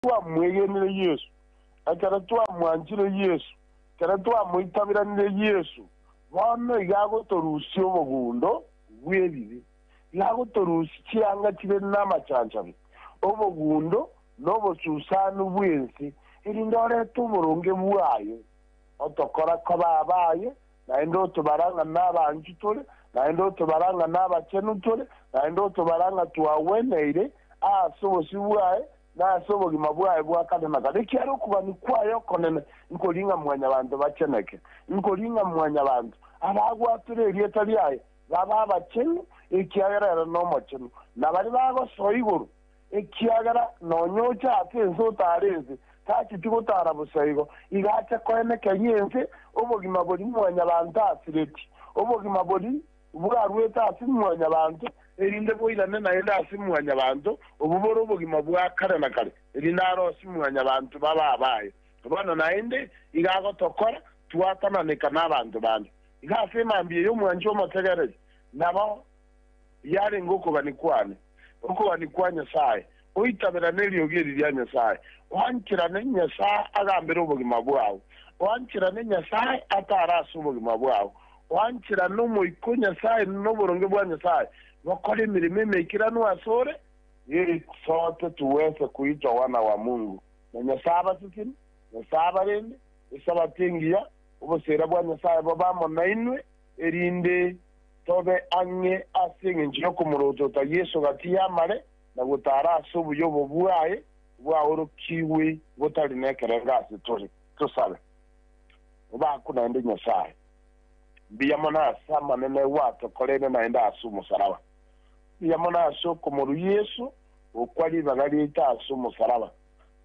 Twamwegenire Yeso, ekero twamwanchire Yeso, ekero twamoitaberanire Yeso, bono iga agotorusia obogundo bw'ebibe, iga agotorusia chianga chire namachanchabe, obogundo na obosusanu bw'ense, erinde orete oboronge bwaye, otokora koba abaye, naende otobara ng'a nabanchu tore, naende otobara ng'a nabachenu tore, naende otobara ng'a twagweneire ase obosio bwaye, na ase obogima bwaye bwa kare na kare, ekiagera okogania kwaye okonene nkoria ng'a mwanyabanto bacheneke, nkoria ng'a mwanyabanto abagwatora erieta riaye babe abachenu, ekiagera ere nomochenu, na baria bagosoa igoro, ekiagera nonya ocha ase ense otare ense, tacheti gotara bosa igo, iga ache koenekeria ense obogima boria mwanyabanto asireti, obogima boria bwarwete ase Mwanyabaanto, erinde boirane naende ase Mwanyabaanto, obwo bore obogima bwa kare na kare, erinde arosie Mwanyabaanto babe abaye. Bono naende iga agotokora twatananeka nabanto bande. Iga ase emambia eye omwanchi omotegereri, nabo yarenge okogania kwane, okogania kwa Nyasae, oitaberane eriogi eri ria Nyasae, oancherane Nyasae agambere obogima bwao, oancherane Nyasae atare ase obogima bwao, Oancherane Omoika o Nyasae na oboronge bwa Nyasae, bokore emeremo emeikeranu asore, ili sote tuweze kuitwa wana wa Mungu. Na Nyasae abasesenie, Nyasae abarende, Esabato engiya, oboseera bwa Nyasae bobe amo nainwe, erinde tobe ang'e ase engencho y'okomorotota Yeso gati y'amare, na gotaara ase obuya obo bwaye bwaorokigwe botari nekerengo ase tore. Tosabe. Obakwe naende Nyasae. Mbuya mono ase amanene gwatokoreire naende ase omosaraba. Mbuya mono ase okomorua Yeso gokwa ribaga riaito ase omosaraba.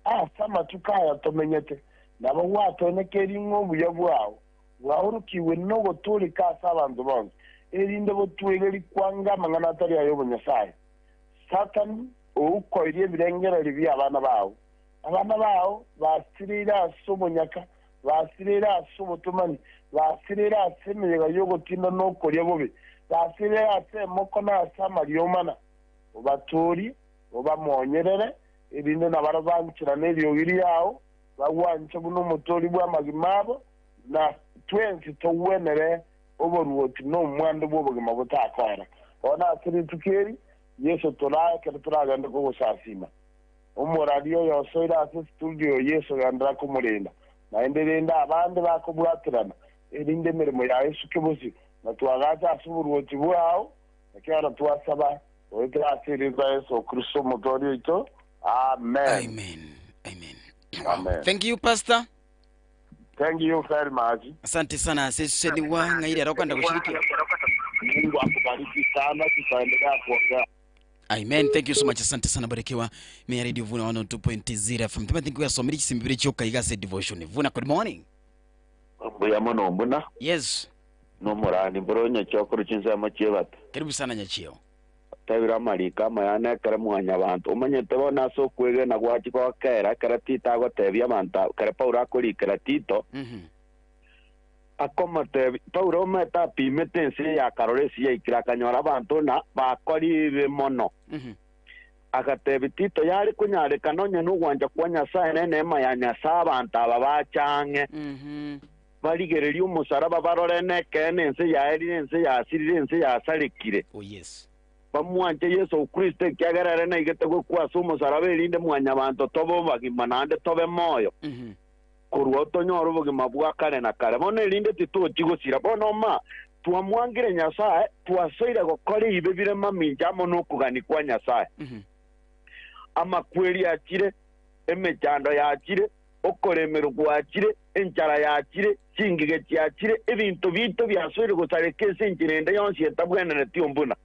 Ase amatuko aya tomenyete, nabo gwatoenekeiri ng'a obuya bwao bwaorokigwe nogotooreka ase abanto bonsi, erinde botwegerie kwanga amang'ana atari ay'obonyasae. Satani oukoirie ebirengererio bi'abana bao. Abana bao basireire ase omonyaka, basireire ase obotomani, basireire ase emeyega y'ogotinda na okoria bobe, basireire ase emoko na ase amariomana. Obatoorie, obamonyerere, erinde nabarabwo bancherane eriogi riao, bagwanche buna omotoori bw'amagima abo, na twensi togwenere oboruoti na omwando bw'obogima botakoera. Bono ase rituko eri, Yeso torae ekero toragende kogosasiima. Omoraria oyo osoire ase studio Yeso genderera komorenda, naende rende abande bakobwaterana, erinde emeremo yaye esuke bosio, na twagache ase oboruoti bwao, ekero twasaba goetera ase erieta ria Yeso Kristo Omotooria oito. Amen. Amen. Amen. Wow. Amen. Thank you, Pastor. Thank you very much. Asante sana seseniwa ng'aire ero kwenda kushiriki. Mungu akubariki sana, tutaendelea kuongea. Amen. Thank you so much. Asante sana barikiwa. Mia Radio Vuna 102.0 FM. Tuma think we asomiri chisimbire chioka iga ase devotion. Vuna good morning. Mbuya mono mbuna Yes. nomorani mboro onyachio korwa chinsemo chi'ebata. Karibu sana nyachio. Otebire amariko amaya nekere mwanyabanto. Omanyete bono ase okwegena gwachia gokera ekero Tito agotebia abanto aba, ekero Paulo akorikera Tito, Akomotebia, Paulo omanyete apimete ense eye akarora ase yaikire, akanyora abanto ng'a bakorire mono. Agatebia Tito, Yare konyarekana onye nogwancha kwa Nyasae na eneema ya Nyasae abanto aba bache ang'e, barigererie omosaraba, barore nekeene ense yaerire, ense yasirire, ense yasarekire. Oh yes. Bamwanche Yeso Kristo, ekiagera ere naigete gokwa ase omosaraba, erinde mwanyabanto tobe obagima naende tobe moyo. Korwa tonyore obogima bwa kare na kare. Bono erinde titochi gosira. Bono ma, twamwangire Nyasae, twasoire gokora ebibe bire mamincha amo nokogania kwa Nyasae. Amakweri achire, emechando yachire, okoremerwa gwachire, enchara yachire, chingige chiachire, ebinto biaito biasoire gosareka ase enchera ende yonsi etabwenereti ombuna.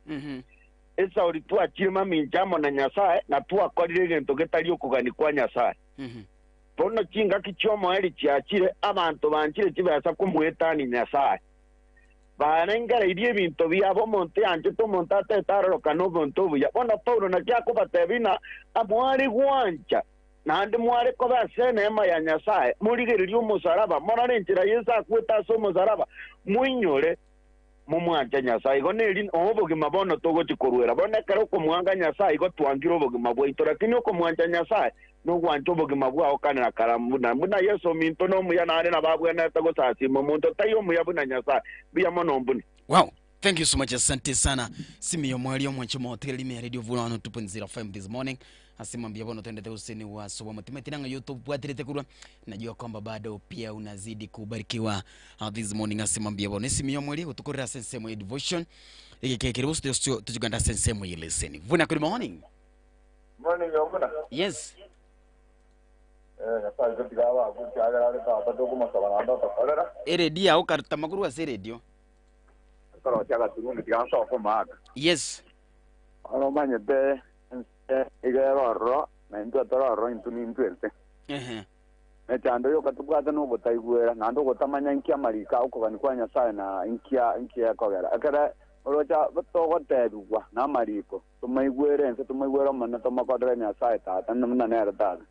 Esauri twachire mamincha amo na Nyasae, na twakorire egento getari okogania kwa Nyasae. Bono chingaki chi'omoerio chiachire, abanto banchire chibesa komoetania Nyasae. Barengereirie ebinto biabo, omonto yanchete omonto atete arorokane obonto obuya. Bono Paulo naki akobatebia ng'a mware gwancha, naende mware koba ase eneema ya Nyasae, morigererie omosaraba, morore enchera Yeso akwete ase omosaraba, moinyore. Momwanche Nyasae. Igo neri obogima bono togochia koruera. Bono ekero okomwanga Nyasae igo twangire obogima bwaito, lakini okomwancha Nyasae nogwancha obogima bwao kare na kare. Buna buna Yeso ominto nomuya naende nabo abwenerete gosasima. Omonto taiyo omuya buna Nyasae. Mbuya mono mbune. Wow. Thank you so much, asante sana. Simiyo mwali omwancho motegereri me Radio Vuna 102.0 FM this morning. Asema mbia bono tendete useni wa soba mutima tinanga yoto bwatirete kurwa. Najua kwamba bado pia unazidi kubarikiwa this morning asema mbia bono. Simiyo mwali gutukorera ase ensemo ya devotion. Egekekere busu tujuganda ase ensemo ya leseni. Vuna good morning. Morning, Yomuna. Yes. Eh, Nyasaye gotiga abaku kiagera are tata tokomosaba naende otokorera. Eredio yao karuta maguru ase eredio. Ekorosia agaturungi tiga nsoke omwaka. Yes. Bono omanyete ense iga ere ororo, na intwe tore ororo intwe nintwe ense. Ehe. Mechando yoka tobwate nogotaigwera, naende ogotamanya inki amariko a okogania kwa Nyasae na inki inki ekogera. Ekere orocha togotebigwa namariko, tomoigwere ense, tomoigwere Omonene, tomokorere Nyasae Tata, buna nere Tata.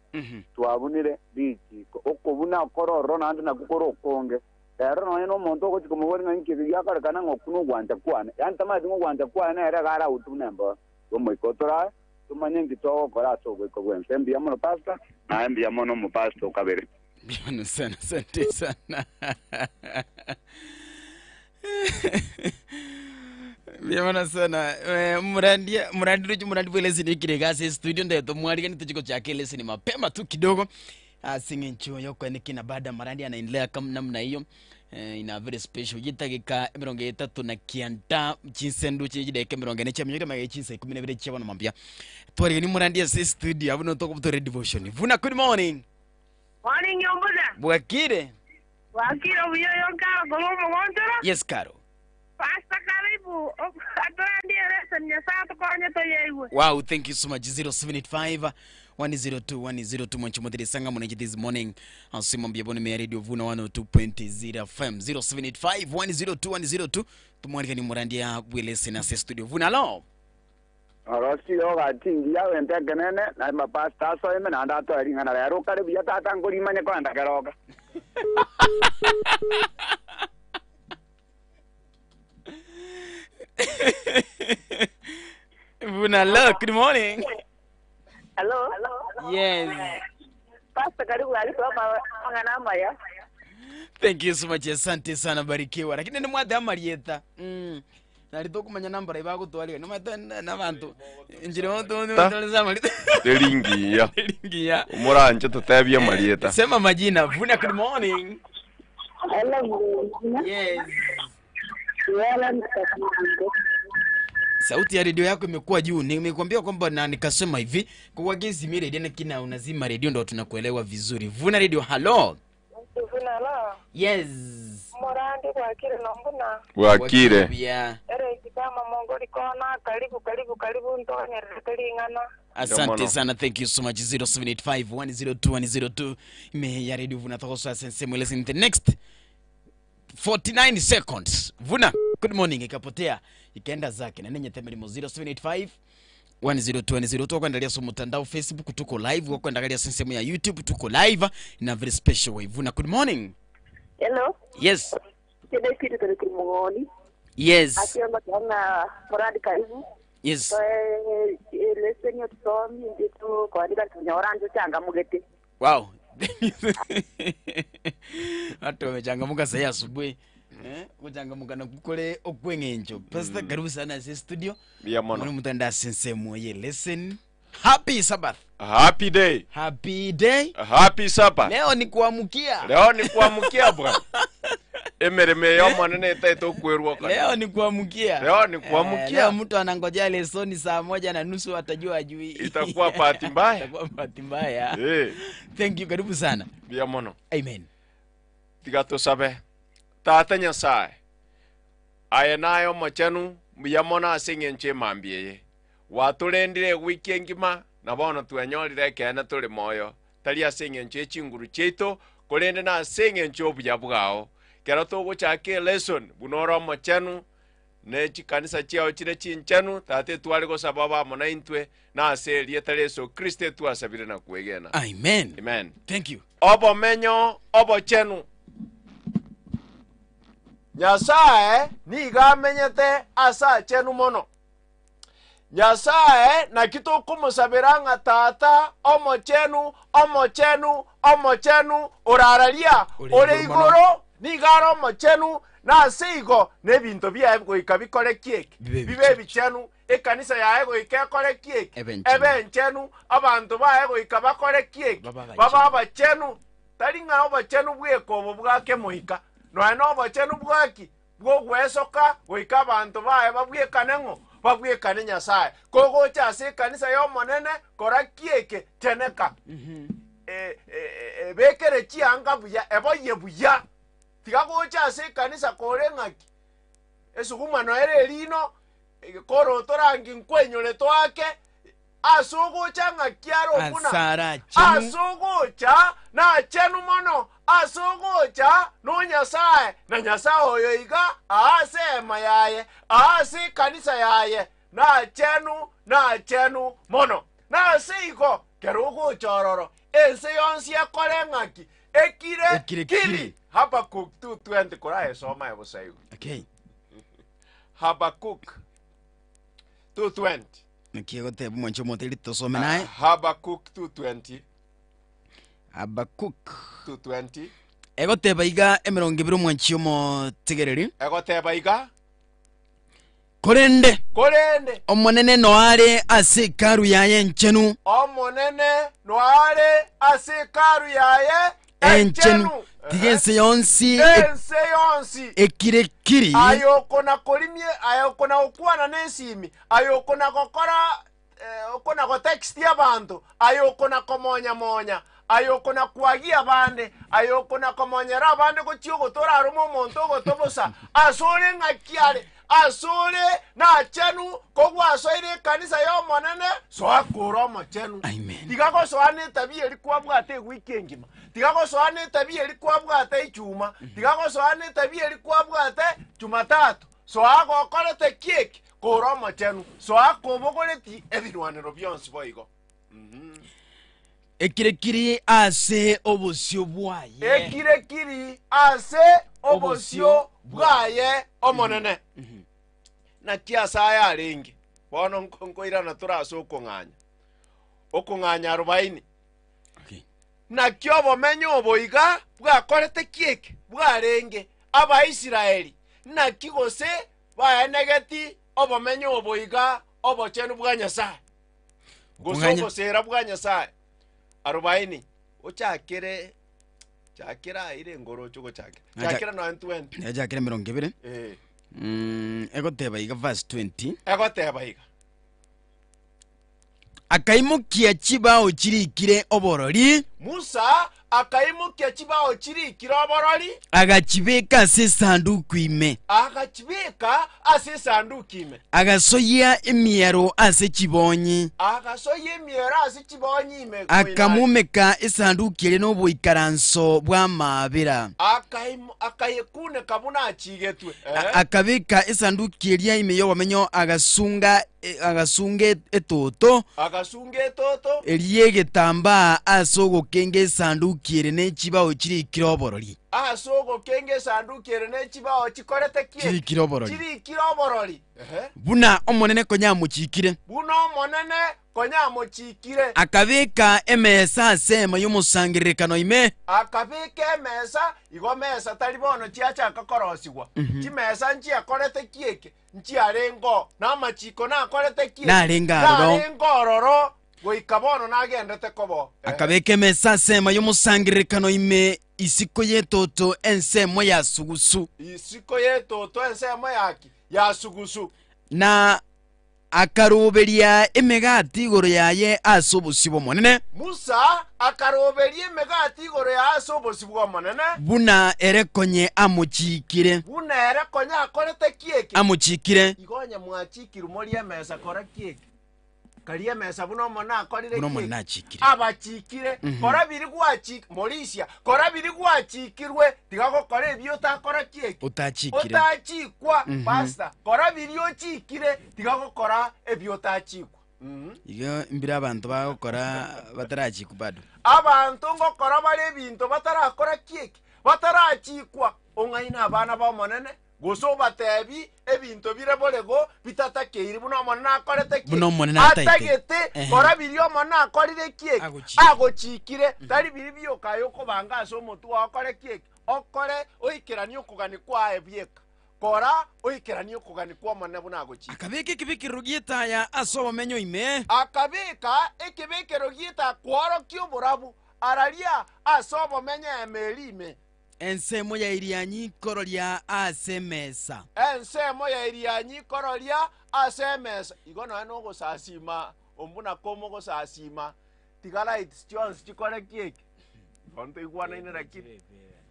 Twabunire richiko. Okobuna kore ororo naende nakwo kore okonge. Rero nonya nomonto ogochia komoboria ng'a inki eke giakorekana, ng'a okwo nogwancha kwane, yaani tamanyeti ng'a ogwancha kwaye nere iga arautwe buna emboo. Omoika otorae, tomanye inki togokora ase ogoika bw'ense. Mbuya mono Pastor, naye mbuya mono omopastor o kabere. Mbuya sana, asante sana. Mbuya mono sana. Eh, murandi murandi roche murandi bwe lesson ekire iga ase studio ndeto mwarigani tochi gochaka elesson mapema tu kidogo ase eng'encho yokoeneki na baada marandi anaendelea kama namna hiyo eh, in a very special gitageka emerongo etato na kianda chinsendu chie chidakika emerongo ene chiamenyokire magega chinsa ikumi na ibere chia bono mambia twarigani morandi ase studio abwo notokobutore devotion buna good morning Morning Ombuda. bwakire Bwakire obuya oyo nkaro korwa omogonchoro. yes karo Pastor karibu atorandie lesson Nyasaye atokonye toyeigwe. Wow, thank you so much. 0785 102 102 mwancho sanga mwananchi this morning. Asima mbiyabone me radio Vuna 102.0 FM 0785 102 102 tumwalika ni murandia bwelese na se studio. Vuna lo. Orosi ogati ngiya wente ekenene na mapasta asoeme naende atoe ring'ana rero okare buya tata nkorimanye kogenda keroka. Vuna lo, good morning. Hello. Yes. Pastor karibu alisoma mang'ana amaya. Thank you so much. Asante sana barikiwa. Lakini ni mwathe amarieta. Nari tokumanya nambara ibagotwarika. Nimate nabantu. Njire moto Ta. Ringiya. Ringiya. Omoranche totebie amarieta. Sema majina. Vuna good morning. Hello. Yes. Yala mtakango. Sauti ya redio yako imekuwa juu. Nimekuambia kwamba na nikasema hivi, kwa gezi redio na kina unazima redio ndo tunakuelewa vizuri. Vuna redio, hello. Vuna la. Yes. Morandi bwakire nombuna. Bwakire. Yeah. Ere kama mongoli kona karibu karibu karibu ntonyerere ring'ana. Asante Mono. sana, thank you so much. 0785 102 102 ime ya redio Vuna thokoso asense listen the next 49 seconds. Vuna, good morning ikapotea ikaenda zake na nenye temerimo 0785 102 wakuendelea so mtandao Facebook tuko live, wakuendelea sehemu ya YouTube tuko live na very special way. Vuna, good morning. Hello. Yes. Kene kitu kile kimongoni. Yes. Akiomba kana morandi karibu. Yes. Lesson yotusomi nditu kwandika tunyoranje changamugete. Wow. Watu wamechangamuka sasa asubuhi. Eh, kuchangamuka na kukole okweng'encho. Pastor karibu sana si studio. Mbuya mono. Mwana mutanda sense moye listen. Happy Sabbath. Happy day. Happy day. Happy Sabbath. Leo ni kuamkia. Leo ni kuamkia bwana. Emereme ya mwana etaete okwerwa kana. Leo ni kuamkia. Leo ni kuamkia. Eh, leo mtu anangojea lesoni saa moja na nusu atajua ajui. Itakuwa bahati mbaya. Itakuwa bahati mbaya. Eh, Thank you, karibu sana. mbuya mono. Amen. Tiga tosabe. Tata Nyasaye. Aye nayo mochenu mbuya mono ase eng'encho emambia eye. Watorendire ewiki engima na bono twenyorire ekene tore moyo. Tari ase eng'encho echinguru chiaito korende na ase eng'encho obuya bwao. Kero togochaka elesson buna ore omochenu ne chikanisa chiao chire chinchenu tata etware gosaba bamo na intwe na ase erieta Yesu Kristo etwasabire na kwegena. Amen. Amen. Thank you. Obomenyo obochenu. Nyasae nigo amenyete ase achenu mono. Nyasae naki tokomosabera ng'a Tata omochenu, omochenu, omochenu, orararia Ore ore igoro mono. igoro, nigo are omochenu, na ase igo nebinto biaye goika bikore ki eke? Bibe Bibe ebichenu. Ekanisa yaye goika ekore ki eke? Ebe enchenu. Ebe enchenu. Abanto baye goika bakore ki eke? Babe abachenu. Babe abachenu. Tari ng'a obochenu bweka obo bwa kemoika, nonya nobochenu bwaki? Bw'ogwesoka, goika abanto baye babwekane ng'o? Babwekane Nyasae. Kogocha ase ekanisa y'Omonene, kora ki eke? Cheneka. E, e, e, ebekere chianga buya, eboyie buya. Tiga gocha ase ekanisa kore ng'aki? Esuguma noyo ere erino, koroto rangi nkwenyore toake, ase ogocha ng'aki are obuna Ase are achenu. ase ogocha nachenu mono ase ogocha no Nyasae na Nyasae oyo iga aase ema yaye aase ekanisa yaye nachenu nachenu mono nase igo kero ogocha ororo ense yonsi ekore ng'aki ekire Ekire kiri kiri. Habakuk 2:20 korayesoma bosa igo Okay. Habakuk 2:20 Naki egoteba omwancho omoteri tosome naye. Habakuk 2:20 Habakuk. 2:20 Egoteba iga emerongo ebere omwanchi omotegereri. Egoteba iga Korende korende Omonene noare ase hekalu yaye enchenu. Omonene noare ase hekalu yaye Enchenu. enchenu. Tiga ense yonsi Ense yonsi ekire kiri. aye okona korimie aye okona gokwana nesimi aye okona gokora eh, okona gotext abanto aye okona komonya-monya aye okona kwagia abande aye okona komonyera abande gochia ogotora arome omonto ogotobosa ase ore ng'aki are ase ore nachenu kogwasoire ekanisa y'Omonene soa kore omochenu. Amen. Tiga gosoa netabia eria kwabwate ewiki engima tiga gosoa netabia eria kwabwate echuma tiga gosoa netabia eria kwabwate jumatatu soa gokorete ki eke kore omochenu soa kobogoreti ebirwanero bionsi boigo. Ekire kiri ase obosio bwaye. Ekire kiri ase obosio bwaye Omonene. Naki ase aya arenge, bono nko- nkoirana tore ase okong'anya, okong'anya arobaini. Okay. Naki obomenyo obo iga bwakorete ki eke? Bwarenge Abaisraeli, naki gose baenegeti obomenyo obo iga obochenu bwa Nyasae, gose Okong'anya. oboseera bwa Nyasae. Arobaini, ochakere chakera aire engoro oche gochakera. Acha- Chakera nonya 20. Yachakire emerongo ebere. Eh, Egoteba iga verse 20. egoteba iga. Akaimokia chibao chirikire oborori. Musa akaimokia chibao chirikire oborori. Agachibeka ase esanduku ime. Agachibeka ase esanduku ime. Agasoyia emiero ase chibonyi. Agasoyia emiero ase chibonyi ime. Akamumeka esanduki eria noboikaranso bw'amaabera. Akayekuneka buna achigetwe. Akabeka esanduki eria ime y'obomenyo, agasunga agasunga etoto. Agasunga etoto. Eria egetambaa ase ogokenga esanduki ere ne chibao chirikire oborori. Ase ogokenga esanduki ere ne chibao chikorete ki? Chirikire oborori. Chirikire oborori. Ehe. Buna Omonene konya amochiikire. Buna Omonene konya amochiikire. Akabeka emesa ase eema y'omosangererekano ime. Akabeka emesa, igo mesa tari bono chiachaka korosigwa. Chimesa nchiakorete ki eke? Nchiarengeo, na amachiko nakorete ki? Narenge aroro. Narenge ororo, goika bono nagendete kobo. Akabeka emesa ase eema y'omosangererekano ime isiko y'etoto ensemo ya sugusu. Isiko y'etoto ensemo ya ki? Ya sugusu. Na Akaroberia emegati igoro yaye ase obosio bw'Omonene. Musa akaroberia emegati igoro yaye ase obosio bw'Omonene. Buna ere konye amochiikire. Buna ere konye akorete ki eke? Amochiikire. Igo onye mwachikirwe morie emesa, kora ki eke? Karia emesa buna Omonene akorire Buna ki Omonene eke? achiikire. Abachiikire. Kora biria gwachik morisia, kora biria gwachikirwe, tiga gokora ebio otakora ki eke? Otachikire. Otachikwa, pastor, kora biria ochikire, tiga gokora ebio otachikwa. Igo mbire abanto bagokora batarachikwa bado. Abanto ngokora bare ebinto batarakora ki eke? Batarachikwa. Ong'aini abana b'Omonene. Gose obatebi ebinto bire borego bitatakeiri buna Omonene akorete ki? Buna Omonene ataete. Atagete Ehe. kora biria Omonene akorire ki eki? Agochikire. Agochikire. Tari biria bioka aye okobanga ase omotwe oo okore ki eki? Okore oikeranie okogania kwaye bieka. Kora oikeranie okogania kw'Omonene buna agochikire. Akabeka ekebekerero gi'etaya ase obomenyo ime. Akabeka ekebekero gi'etaya kworokia oborabu araria ase obomenyo eema eria ime. Ensemo ya Irianyi ikororia ase emesa. Ensemo ya Irianyi ikororia ase emesa. Igo nonya nogosasiima ombuna komogosasiima, tiga lights chionsi chikore ki eke? Igo ntoigwanaine lakini.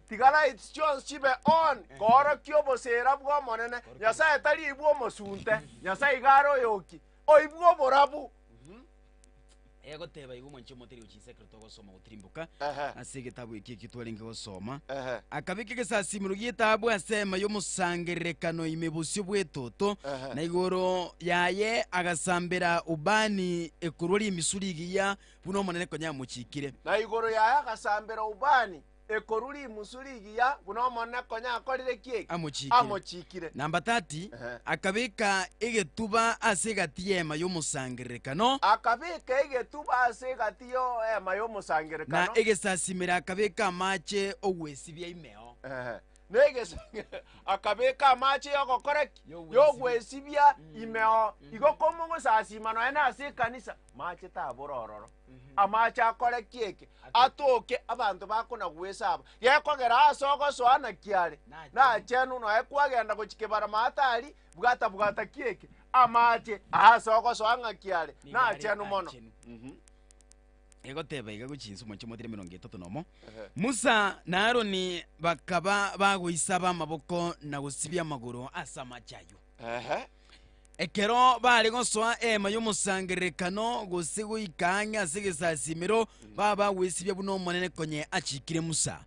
Tiga lights chionsi chibe on koorokia oboseera bw'Omonene. Nyasae tari oibwe omosunte, Nyasae iga are oyoki? Oibwe oborabu. Egoteba igo omwanchi omoteri gochia ekero togosoma gotirimboka Ehe. ase egetabu eki ekio twarenge gosoma. Ehe. Akabeka egesasimero gi'etaabu ase eema y'omosangererekano ime bosio bw'etoto, Ehe. na igoro yaye agasambera ubani ekorwa rimisu rigiya, buna Omonene konya amochiikire. Na igoro yaye agasambera ubani Ekorwa rimusu rigiya, buna Omonene konya akorire ki eki? Amochiikire. Amochiikire. Namba 30, Ehe. akabeka egetuba ase egati y'eema y'omosangererekano, Akabeka egetuba ase egati y'eema na y'omosangererekano. egesasimero akabeka amache ogwesibia imeo. Ehe. Negesa akabeka amache y'ogokora ki? Y'ogwesibia. Y'ogwesibia imeo. Igo komogosasima nonya nase ekanisa, mache tabora ororo. Amache akore ki eke? Atoke abanto bakona-gwesaba. Gekogera ase ogosoa naki are? Nachenu noe kwagenda gochia kebara maate aria, bwata bwata ki eke? Amache aase ogosoa ng'aki are? Nachenu mono. Egoteba iga gochia inse omochie omotiri 31, Musa na Aroni bakaba bagoisaba amaboko na gosibia amagoro ase amache ayio. Ekero bare gosoa Eema y'Omosangererekano, gose goika ang'e ase egesasimero, baba bagwesibia buna Omonene konye achikire Musa.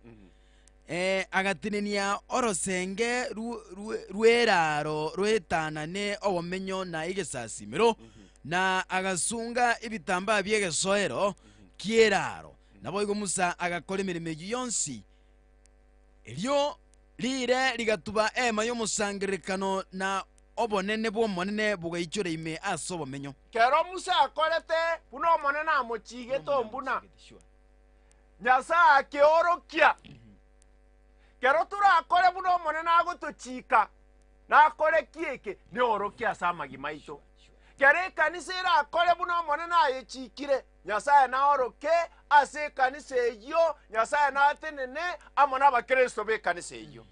Eh, agatenenia orosenge ru- ru- rw'eraaro roetanane obomenyo na egesasimero, na agasunga ebitambaa bi'egesoero ki'eraaro. Naboigo Musa agakora emeremo eyio yonsi. Erio riire rigatuba Eema y'Omosangererekano, na obonene bw'Omonene bogaichora ime ase obomenyo. Kero Musa akorete buna Omonene amochiigete ombuna, Nyasae akeorokia. Kero torakore buna Omonene agotochika, nakore ki eke? Neorokie ase amagima aito. Kero ekanisa erakore buna Omonene ayechiikire, Nyasae naoroke ase ekanisa eyio, Nyasae natenene amo n'Abakristo b'ekanisa eyio.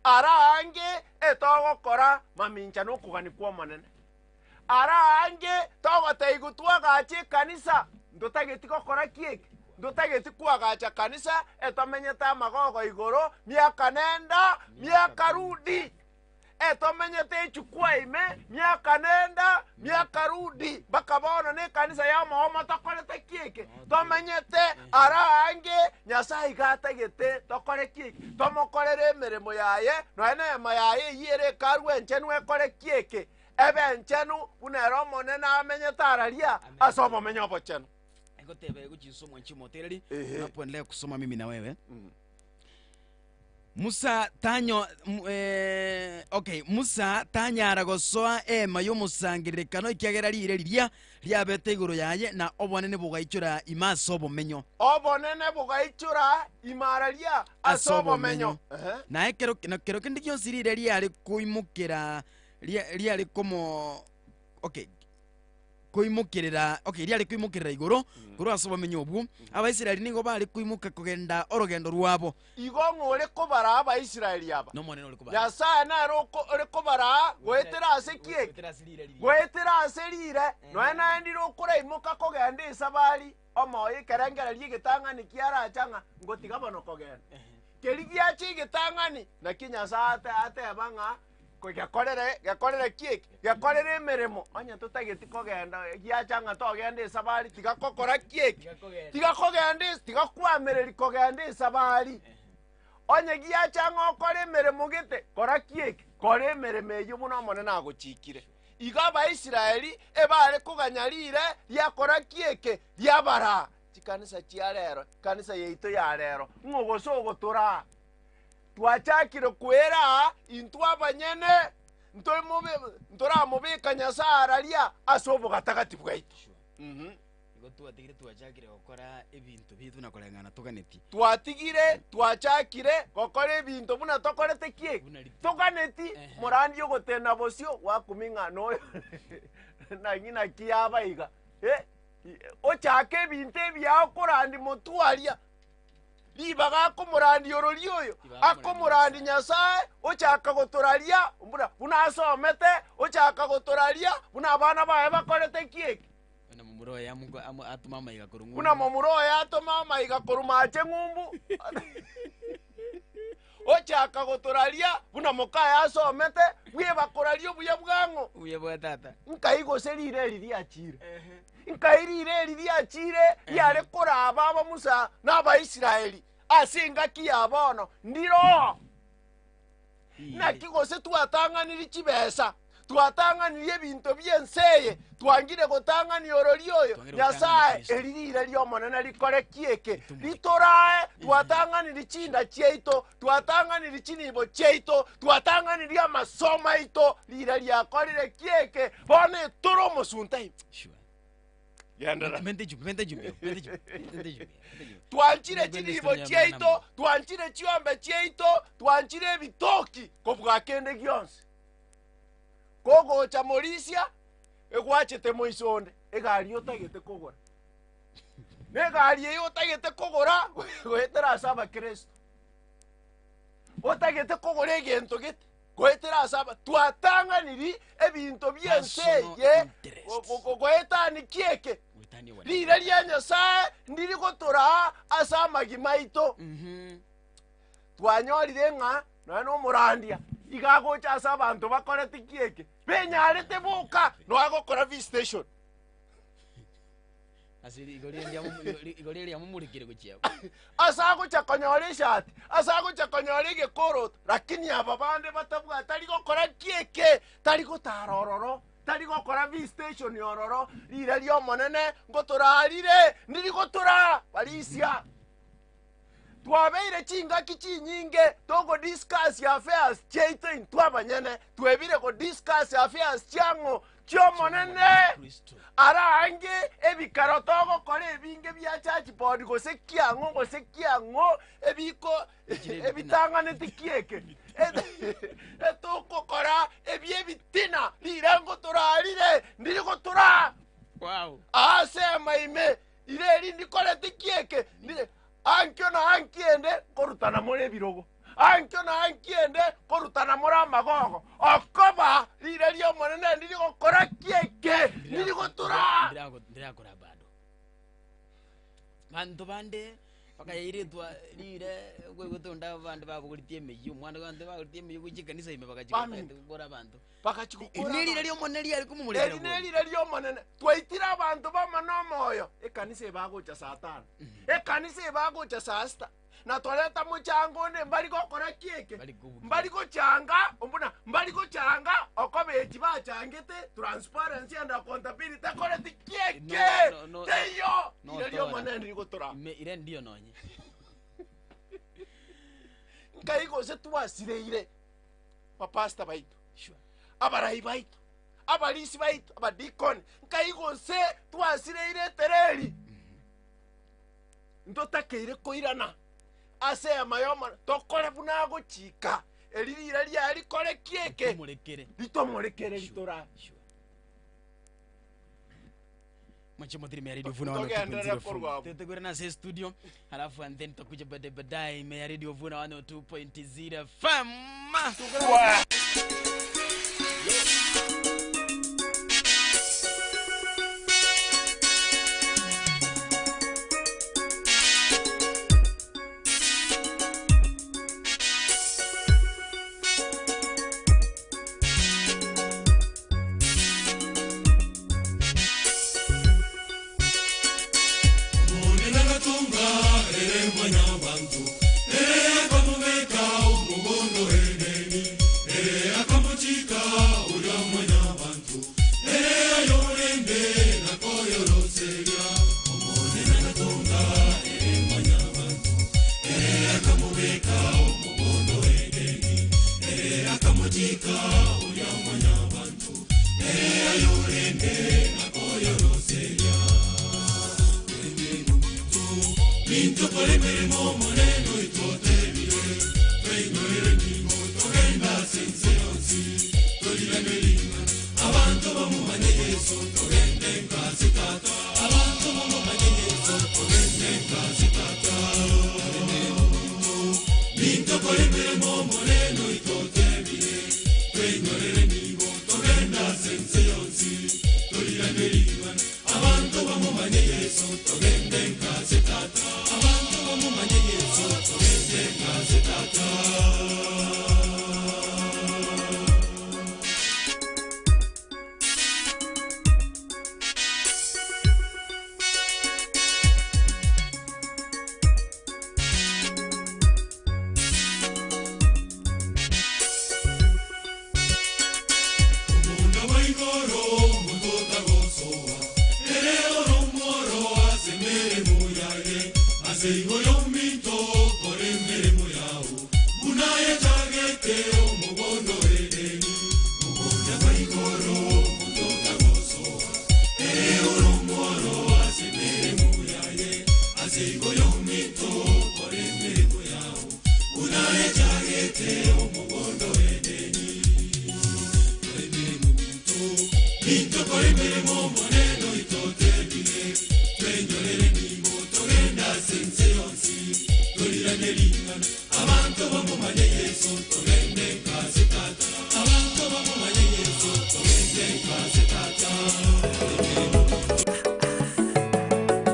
Ara aange etogokora mamincha nokogania kw'Omonene. Ara aange togoteigwa twagache ekanisa, ntotageti gokora ki eke? Ntotageti koagacha kanisa etomenyete amagogo igoro miaka nenda miaka rudi. Etomenyete echukwa ime miaka nenda miaka rudi mpaka bono nekanisa y'omogomo tokorete ki eke? Tomenyete ara aange Nyasae iga atagete tokore ki eke? Tomokorere emeremo yaye nonya neema yaye eyio ere ekarue enchenu ekore ki eke? Ebe enchenu buna ere Omonene amenyete araria ase obomenyo obochenu. Egoteba igo chinsomo nchimotereri Ehe. unapoendelea kusoma mimi na wewe Musa tanyo eh, okay, Musa tanyara gosoa eema y'omosangererekano ekiagera riire riria riabete igoro yaye, na obonene bogaichora ime ase obomenyo. Obonene bogaichora ime araria ase obomenyo. Ehe. Na ekero na kero kende gionsi riire riare koimokera ria- riare komo okay koimokerera okay, riare koimokerera igoro korwa ase obomenyo obwo, Abaisraeli nigo bare koimoka kogenda orogendo rwabo. Igo ng'o ore kobaraa Abaisraeli aba? N'Omonene ore kobaraa. Nyasae nere oko- ore kobaraa goetera ase ki eke? Goetera ase riire riria. Goetera ase riire, nonya naende rire okoraimoka kogenda esabari, omoyo ekerengererio egetang'ani kiaracha ng'a ngotiga bono kogenda. Keria giacha egetang'ani, naki Nyasae ate- ateba ng'a Gekorere, gekorere ki eke? Gekorere emeremo. Onye totageti kogenda, giacha ng'a togende esabari, tiga kokora ki eke? Tiga kogenda es- tiga kwamereri kogenda esabari. Onye giacha ng'a okore emeremo gete, kora ki eke? Kora emeremo eyio buna Omonene agochikire. Igo Abaisraeli ebare koganya riire riakora ki eke? Riabaraa. Chikanisa chia rero, ekanisa yaito ya rero, ng'o gose ogotoraa? Twachakire kwera intwe abanyene, ntomobe- ntoramobeka Nyasae araria ase obogatagati bwaito. Mhm. Igo twatigire twachakire gokora ebinto biaito na koreng'ana toganeti. Twatigire twachakire gokora ebinto buna tokorete ki? Buna rit- Toganeti Ehe. morandi ogotena bosio gwakumi ng'a noyo naki naki yaba iga. Eh, ochake ebinto ebiao korandi motwe aria. Ribaga akomorandia ororia oyo, akomorandia Nyasae, ochaka gotoraria buna buna asomete, ochaka gotoraria buna abana baye bakorete ki eki. Buna momura oye amu- amu- atoma amaiga korwa ng'umbu. Buna momura oye atoma amaiga korwa mache ng'umbu, ochaka gotoraria buna mokaye asomete, bweba koraria obuya bwang'o. Obuya bwa tata. Nkai gose rire eri riachire. Nkai rire eri riachire riare koraba abamusa na Abaisraeli ase engaki ya bono, ndiroo. Naki gose twatang'anirie chibesa, twatang'anirie ebinto bi'ense eye, twangire gotang'ania orori oyo, Twangire gotang'ania Nyasae, Kristo. eri rire ri'Omonene rikore ki eke? Ritumoreke. Ritorae, twatang'anirie chinda chiaito, twatang'anirie chinibo chiaito, twatang'anirie amasomo aito, rire riakorire ki eke? Bono etore omosunte ime. Sure. Genderera. Mente ejumbe, mente ejumbe, mente ejumbe, mente ejumbe, mente ejumbe. Twanchire Ngwende chinibo story ya chiaito, Branham. twanchire chiombe chiaito, twanchire ebitoki kobua kende gionsi. Kogocha morisia, egwachete moiso onde, egari otagete kogora. Na egari eye otagete kogora, goetera ase abakristo. Otagete kogora egento gete, goetera ase aba twatang'aniri ebinto bi'ense Personal eye, interest. goetani ki eke? Goetania obwanene. Riire ria Nyasae ndiri gotoraa ase amagima aito. Mhm. Twanyorire ng'a nonya nomorandia iga agocha ase abanto bakorete ki eke, benyarete boka, nonya agokora visitation. Ase igo riria igo riria riamomurikire gochia abwo. Ase agocha konyora eshati, ase agocha konyora egekoroto, lakini aba bande batabwati tari gokora ki eke, tari gotara ororo, tari gokora visitation ororo, riira ri'Omonene ngotorarire, ndiri gotoraa barisia. Twabeire chingaki chinyinge togodiscuss affairs chiaito intwe abanyene, twebire godiscuss affairs chiang'o? Chi'Omonene. Kristo. Ara ange ebikaro togokora ebinge bia church board gose kiang'o gose kiang'o ebiko Echire ebitina. ebitang'aneti kieke etokokora ebi ebitina rirengo torarire ndiri gotoraa Wow. ase ema ime ire eri ndikoreti kieke ndire ankio na anki ende nkorutana more ebirogo ankio na anki ende nkorutana more amagogo okoba rire ri'Omonene ndiri gokora kieke ndiri gotura Ndirakora bado. Banto bande bakayairetwa rire koigwete onde abande babogoreti emeyio omwana banto bagoreti emeyio gochia ekanisa ime bagachia Bamino. gotagete gokora abanto. Bagachi gokora Eri nerire abanto. ri'Omonene riare komomorekera Eri bori. nerire ri'Omonene twaitire abanto bamane omoyo ekanisa ebagocha saa tano ekanisa ebagocha saa sita na twareta mochango onde mbari gokora ki eke Mbari kobugia. mbari gochanga mbuna mbari gochanga okobechi bachangete transparency and accountability tekoreti ki eke No, no, no, teiyo no, ire tora. ri'Omonene rigotora Ime ire ndio nonye. Nkai gose twasireire bapastor baito Sure. abarai baito abarisi baito abadikoni nkai gose twasireire etereri ntotakeire koirana ase ema y'Omonene tokore buna agochika eri rira riaye rikore ki eke Tomorekere. ritomorekere ritora Sure. Mwache mwathiri mea Radio Vuna Togenderere 102.0 korwa abwo. Tutegure na ase studio halafu and then tutakuja baadaye baadaye mea Radio Vuna 102.0 FM.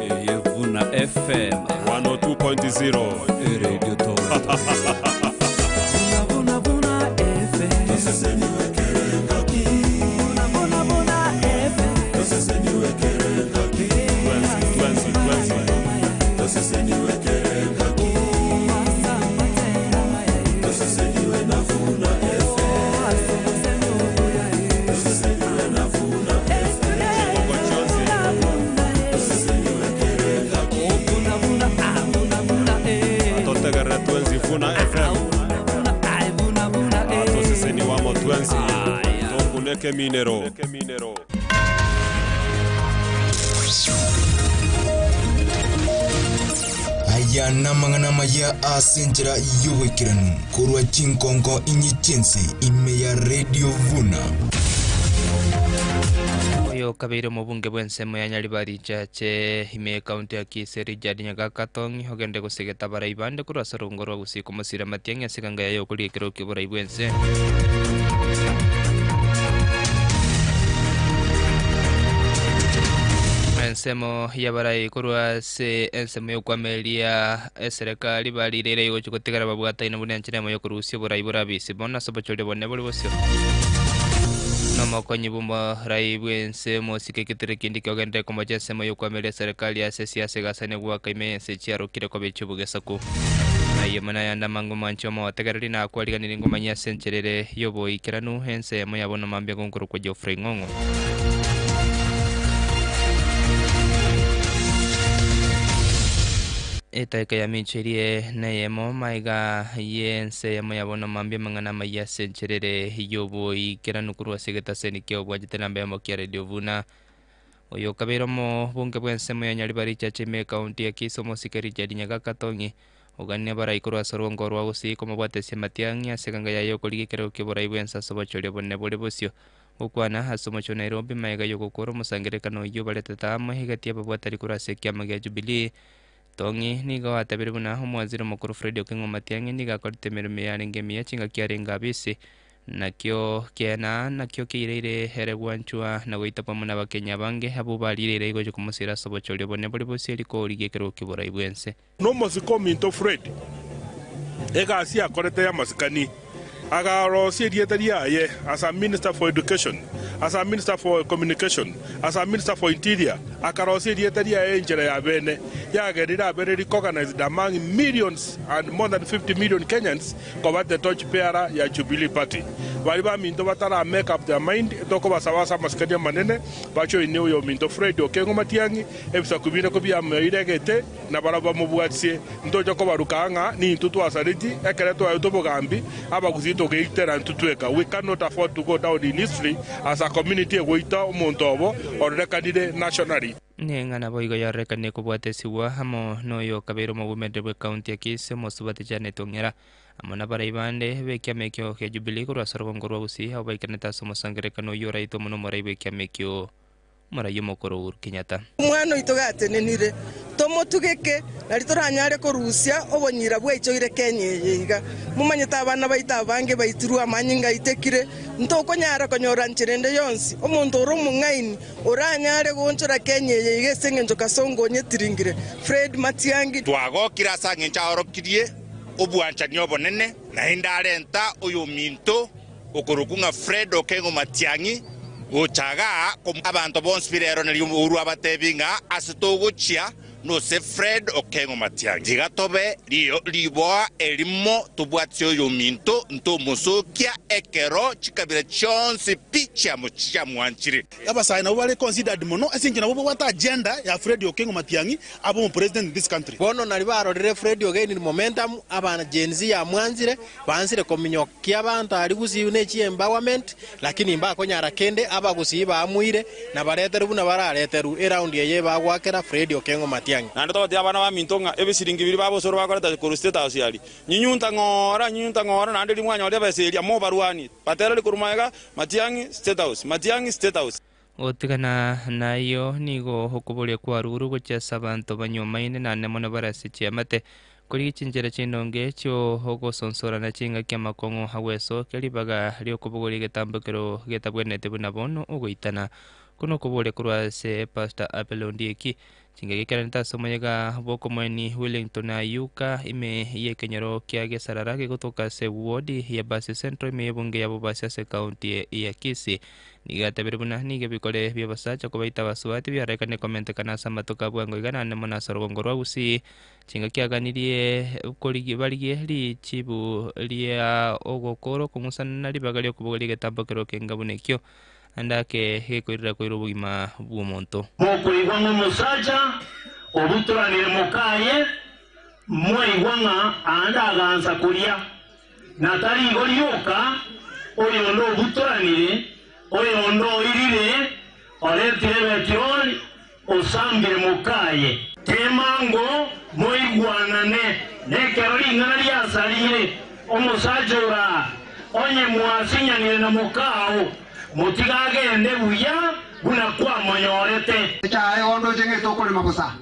Eye Vuna FM 102.0 Radio Toronto. Twensi, twensi, twensi. Chigogo chionsi. Atotegerere twensi Vuna FM. Atoseseni wamo twensi. Tokuneke minero. Aya namang'ana maya ase enchera y'oboikeranu korwa chinkonko inye chinse ime ya Radio Vuna. Oyo kabeire omobunge bw'ensemo ya Nyaribari Chache ime ekaunti ya Kisii Richard Nyagaka Tong'i ogende gosegeta abarai bande korwa ase orungo rwa Gusii komosira Matiang'i ase eganga yaye okoria ekero kia oborai bw'ense. Ensemo y'abarai korwa ase ensemo y'okwameria eserekari barireire igochi gotigara babwataine buna enchera emo y'okorusia oborai borabisi bono ase obochori bone bore bosio. Nomokonyi bw'omorai bw'ense omosike eketere kende kiogenderere komocha ensemo y'okwameria eserekari ase esiasa egasani goaka ime y'ense chiarokire koba echi'obogesaku. Aye mana yande amange omwanchi omotegereri nakwariganirie ngomanyia ase enchera ere y'oboikeranu ense eyemo yabo nomambia gonkorokwa Geoffrey Ng'ong'o. Etaika ya mincherie neyemo maiga y'ense eyemo yabo nomambia amang'ana amaya ase enchera ere y'oboikeranu korwa ase egetaseni kia obwanchete namba yamo kia Radio Vuna. Oyo okabeire omobunge bw'ensemo ya Nyaribari Chache ime ekaunti ya Kisii omosike Richard Nyagaka Tong'i ogania abarai korwa ase orwongo rwa Gusii komobwatesia Matiang'i ase eganga yaye okorigia ekerogo kia oborai bw'ense ase obochori obonene bore bosio. Gokwana ase omochie o Nairobi magega y'ogokora omosangererekano oyio baretete amo egati y'ababwatari korwa ase ekiama gia Jubilee. Tong'i nigo atebirie buna omowaziri omokoro Fred Okengo Matiang'i nigo akorete emeremo yarenge emiya chingaki arenge abisi nakio kiena nakio kiairaire ere gwanchwa na goitwa pamo n'Abakenya abange abwo barireire igocha komosira ase obochori obonene bore bosio rikorigia ekerogo ki'oborai bw'ense. Nomosike ominto Fred, egasi akorete y'amasikani, agarosia erieta riaye as a minister for education, as a minister for communication, as a minister for interior, akarosia erieta riaye enchera ya bene, yagerire abere recognized among millions and more than 50 million Kenyans koba the torch bearer ya Jubilee Party. Bari baminto batara make up their mind, tokobasaba ase amasikani amanene, bachoine oyo ominto Fred Okengo Matiang'i, ebisaku binde kobiamoiregete, na barabwo bamobwatisie. Ntoche kobaruka ng'a nintwe twasareti, ekere twaetwe obogambi, abagusii togeitera intwe tweka. We cannot afford to go down in history as a community egoita omonto obo ororekanire nationally. Neng'ana boigo yarorekanie kobwatesigwa amo noyo okabeire omogumete bw'ekaunti ya Kisii, omosubati Janet Ong'era, amo nabarai bande b'ekiama ekio kia Jubilee korwa ase orogongo rwa Gusii, abwo baikanete ase omosangererekano oyio oraitwe amo nomorai bw'ekiama ekio, omorai omokoro Uhuru Kenyatta. Omwana oito gatenenire, tomotugeke, nario toranyare korusia obonyira bwaichoire Kenya eye iga. Momanyete abana baito abange baitirwe amanyinga aitekire, ntokonyara konyora nchera ende yonsi. Omonto ore omong'aini oranyare goonchora Kenya eye iga ase engencho Kasongo onyetiringire. Fred Matiang'i. Twagokire ase engencho aorokirie obwanchani obonene, naende arenta oyominto okorokwa ng'a Fred Okengo Matiang'i gocha igaa abanto bonsi birero nario Uhuru abatebi ng'a ase togochia nose Fred Okengo Matiang'i. Tiga tobe riboa erimo tobwatie oyominto ntomosokia ekero chikabira chionsi pi chiamwanchire. Abasae nabwo bare considered mono ase engencho nabwo babwate agenda ya Fred Okengo Matiang'i abe omopresident in this country. Bono nario barorire Fred ogainire momentum, abana Gen Z yamwanchire, Baansire kominyokia abanto aria gusii ne chiempowerment, lakini mbakonyara kende, abagusii baamuire, na bareterwe buna barareterwe eraundi eye bagoakera Fred Okengo Matiang'i. Naende tobatie abana baminto ng'a ebisiringi biria babosoro bakoreta korwa State House aria, nyinyunta ng'ora, nyinyunta ng'ora, naende riria mwanyorire ebesa eria, mobarwanie. Batereri korwa magega, Matiang'i, State House, Matiang'i, State House. Gotigana nayio nigo okoboria kwa Ruru gochia ase abanto banyuomaine naende mono bare ase chiamate, korigia chinchera chindonge chi'ogosonsorana chingaki amakong'u agwesokia ribaga ri'okobogoria egetambokero getabwenereti buna bono ogoitana. Okwo nokoboria korwa ase Pastor Abel Ondieki. Chingaki ekeranete ase omoyega bw'okomoeni Wellington Ayuka ime y'ekenyoro kia Gesarara gegotoka ase ward ya Basi Central ime y'ebunge ya Bobasi ase ekaunti ya Kisii. Nigo atebire buna nigo ebikore bi'abasacha kobaita abasubati biarorekane komentekana ase amatuko a bwango iga naende mono ase orogongo rwa Gusii. Chingaki aganirie korigia barigie richibu ria ogokora okong'usana na ribaga ri'okobogoria egetambo keria kenga buna ekio, naende ake gekoirera koira obogima bw'omonto. Mokoigwa ng'a omosacha obutoranire mokaye, mwaigwa ng'a aande agansa koria, Na tari igo rioka, oyonde obutoranire, oyonde oirire, oretire ebetiroli, osambire mokaye. Teemango moigwanane, nekero ring'ana riasarire, omosacha oraa, onye mwasinyanire na mokao, motige agende buya buna kwamonyorete. Echaye onde ocheng'ete okorema bosa.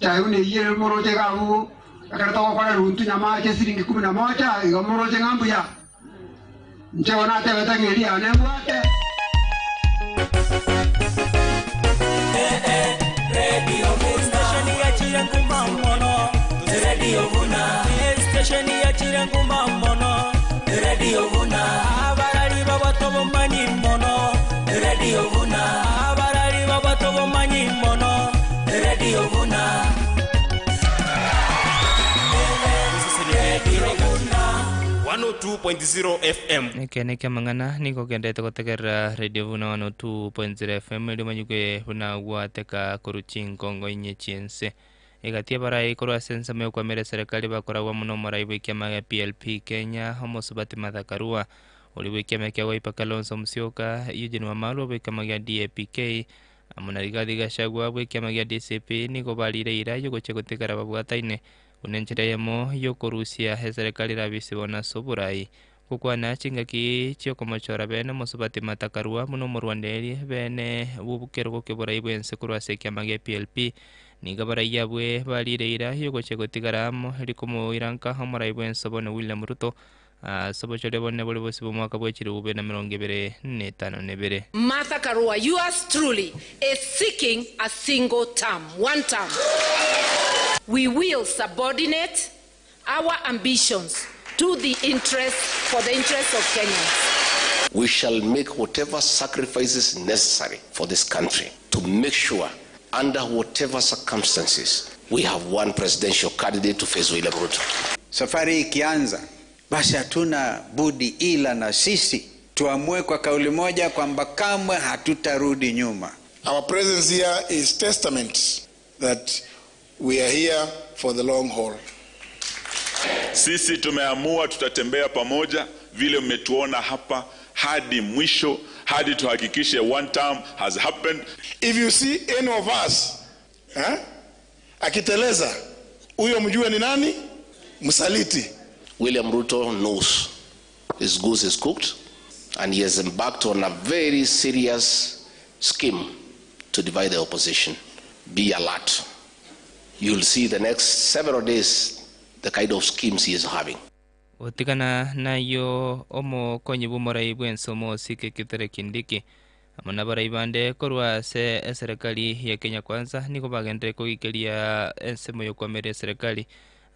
Echaye buna eyio ere moroche iga abwo, ekero togokora eruntu nyamache esiringi kumi na moja, igo moroche ng'a mbuya. Inche bono natebete ng'a eria yane mbwate. FM. Ekeene ki'amang'ana nigo ogenderete gotegerera Radio Buna 102.0 FM erio omanyigwe buna gwateka korwa chinkongo inye chi'ense. Egati y'abarai korwa ase ensemo y'okwamera eserekari bakoragwa mono omorai bw'ekiama gia PLP Kenya omosubati Martha Karua, oria bw'ekiama kia Wiper Kalonzo Musyoka, Eugene Wamalwa bw'ekiama gia DAPK, Amo na Rigathi Gachagua bw'ekiama gia DCP nigo barire eira y'ogochia gotigara babwataine buna enchera eyemo y'okorusia eserekari erabise bono ase oborai. Gokwana chingaki chi'okomochora bene omosubati Martha Karua buna omorwaneri bene bw'obokerogo k'oborai bw'ense korwa ase ekiama gia PLP. Nigo abarai abwe barire eira y'ogochia gotigara amo erio komoira nka omorai bw'ense bono William Ruto Ase obochori obonene bore bosio bw'omwaka bwe chilifu bibere na emerongo ebere, na etano na ebere. Martha Karua, yours truly is seeking a single term, one term. We will subordinate our ambitions to the interests, for the interests of Kenyans. We shall make whatever sacrifices necessary for this country to make sure under whatever circumstances we have one presidential candidate to face William Ruto. Safari ikianza, basi hatuna budi ila na sisi tuamue kwa kauli moja kwamba kamwe hatutarudi nyuma. Our presence here is testament that we are here for the long haul. Sisi tumeamua tutatembea pamoja vile mmetuona hapa hadi mwisho. hadi tuhakikishe one term has happened. If you see any of us eh, akiteleza, huyo mjue ni nani? Msaliti. William Ruto knows his goose is cooked and he has embarked on a very serious scheme to divide the opposition. Be alert. You'll see the next several days the kind of schemes he is having. Gotigana nayio omokonyi bw'omorai bw'ensomo osike Kithure Kindiki amo na abarai bande korwa ase eserekari ya Kenya Kwanza nigo bagenderere kogikeria ensemo y'okoamereria eserekari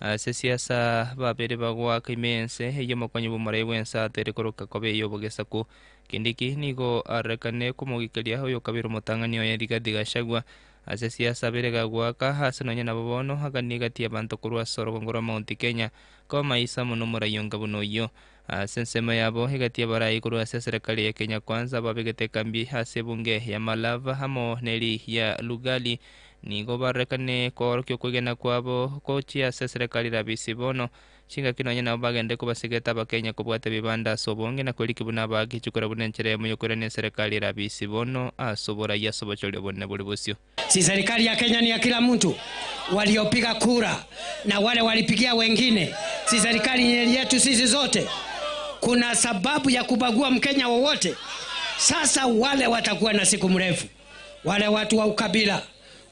ase siasa babere bagoaka ime y'ense eyio omokonyi bw'omorai bw'ense atoire koroka koba ey'obogesaku. Kindiki nigo arorekane komogikeria oyokabere omotang'ani oye Rigathi Gachagua Ase siasa abere gagoaka ase nonya nabo bono aganie gati y'abanto korwa ase orogongo rwa Mount Kenya, koba maiso amo nomoraiyo onga buna oyio. Ase ensemo yabo, egati y'abarai korwa ase eserekari ya Kenya Kwanza babegete ekambi ase ebunge ya Malava amo neri ya Lugari nigo barorekane koorokia okwegena kwabo gochia ase eserekari rabisi bono Chingaki nonya nabo bagende kobasegeta Abakenya kobwata ebibanda ase obonge na kweriki buna abagechi buna enchera eyemo y'okoirania eserekari erabisi bono ase oboraia ase obochori obonene bore bosio. Si serikali ya Kenya ni ya kila mtu, waliopiga kura na wale walipigia wengine, si serikali ni yetu sisi zote? Kuna sababu ya kubagua Mkenya wowote? Sasa wale watakuwa na siku mrefu, wale watu wa ukabila,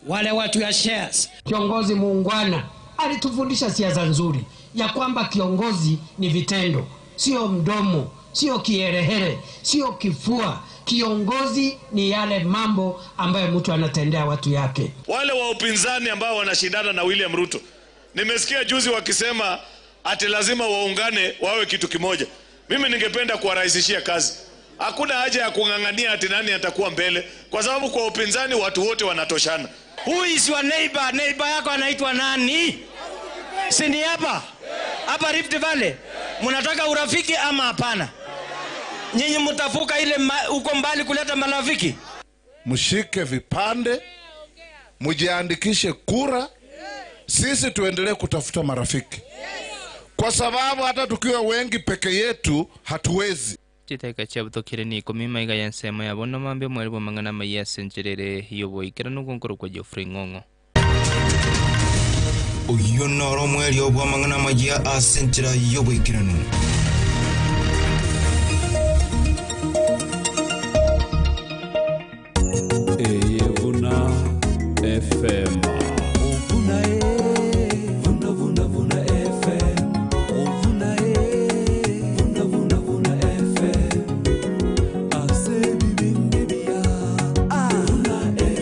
wale watu ya shares. Kiongozi muungwana alitufundisha siasa nzuri ya kwamba kiongozi ni vitendo, sio mdomo, sio kiherehere, sio kifua. Kiongozi ni yale mambo ambayo mtu anatendea watu yake. Wale wa upinzani ambao wanashindana na William Ruto, nimesikia juzi wakisema ati lazima waungane wawe kitu kimoja. Mimi ningependa kuwarahisishia kazi. Hakuna haja ya kung'ang'ania ati nani atakuwa mbele, kwa sababu kwa upinzani watu wote wanatoshana. Who is your neighbor? Neighbor yako anaitwa nani? Si ni hapa hapa Rift Valley? Mnataka urafiki ama hapana? Nyinyi mtavuka ile huko mbali kuleta marafiki? Mshike vipande, mjiandikishe kura, sisi tuendelee kutafuta marafiki, kwa sababu hata tukiwa wengi peke yetu hatuwezi. Chidakika chiabutokire ni ikomi maiga ya ensemo ya bono mambia omweri bw'amang'ana amaya ase enchera ere y'oboikeranu ogonkoro kwa Geoffrey Ng'ong'o. Oyio noro omwerio bw'amang'ana amayia ase enchera y'oboikeranu. Eye Vuna FM. Vuna e, vuna vuna vuna FM. Vuna e, vuna vuna vuna FM. Ase bibinde bia. Vuna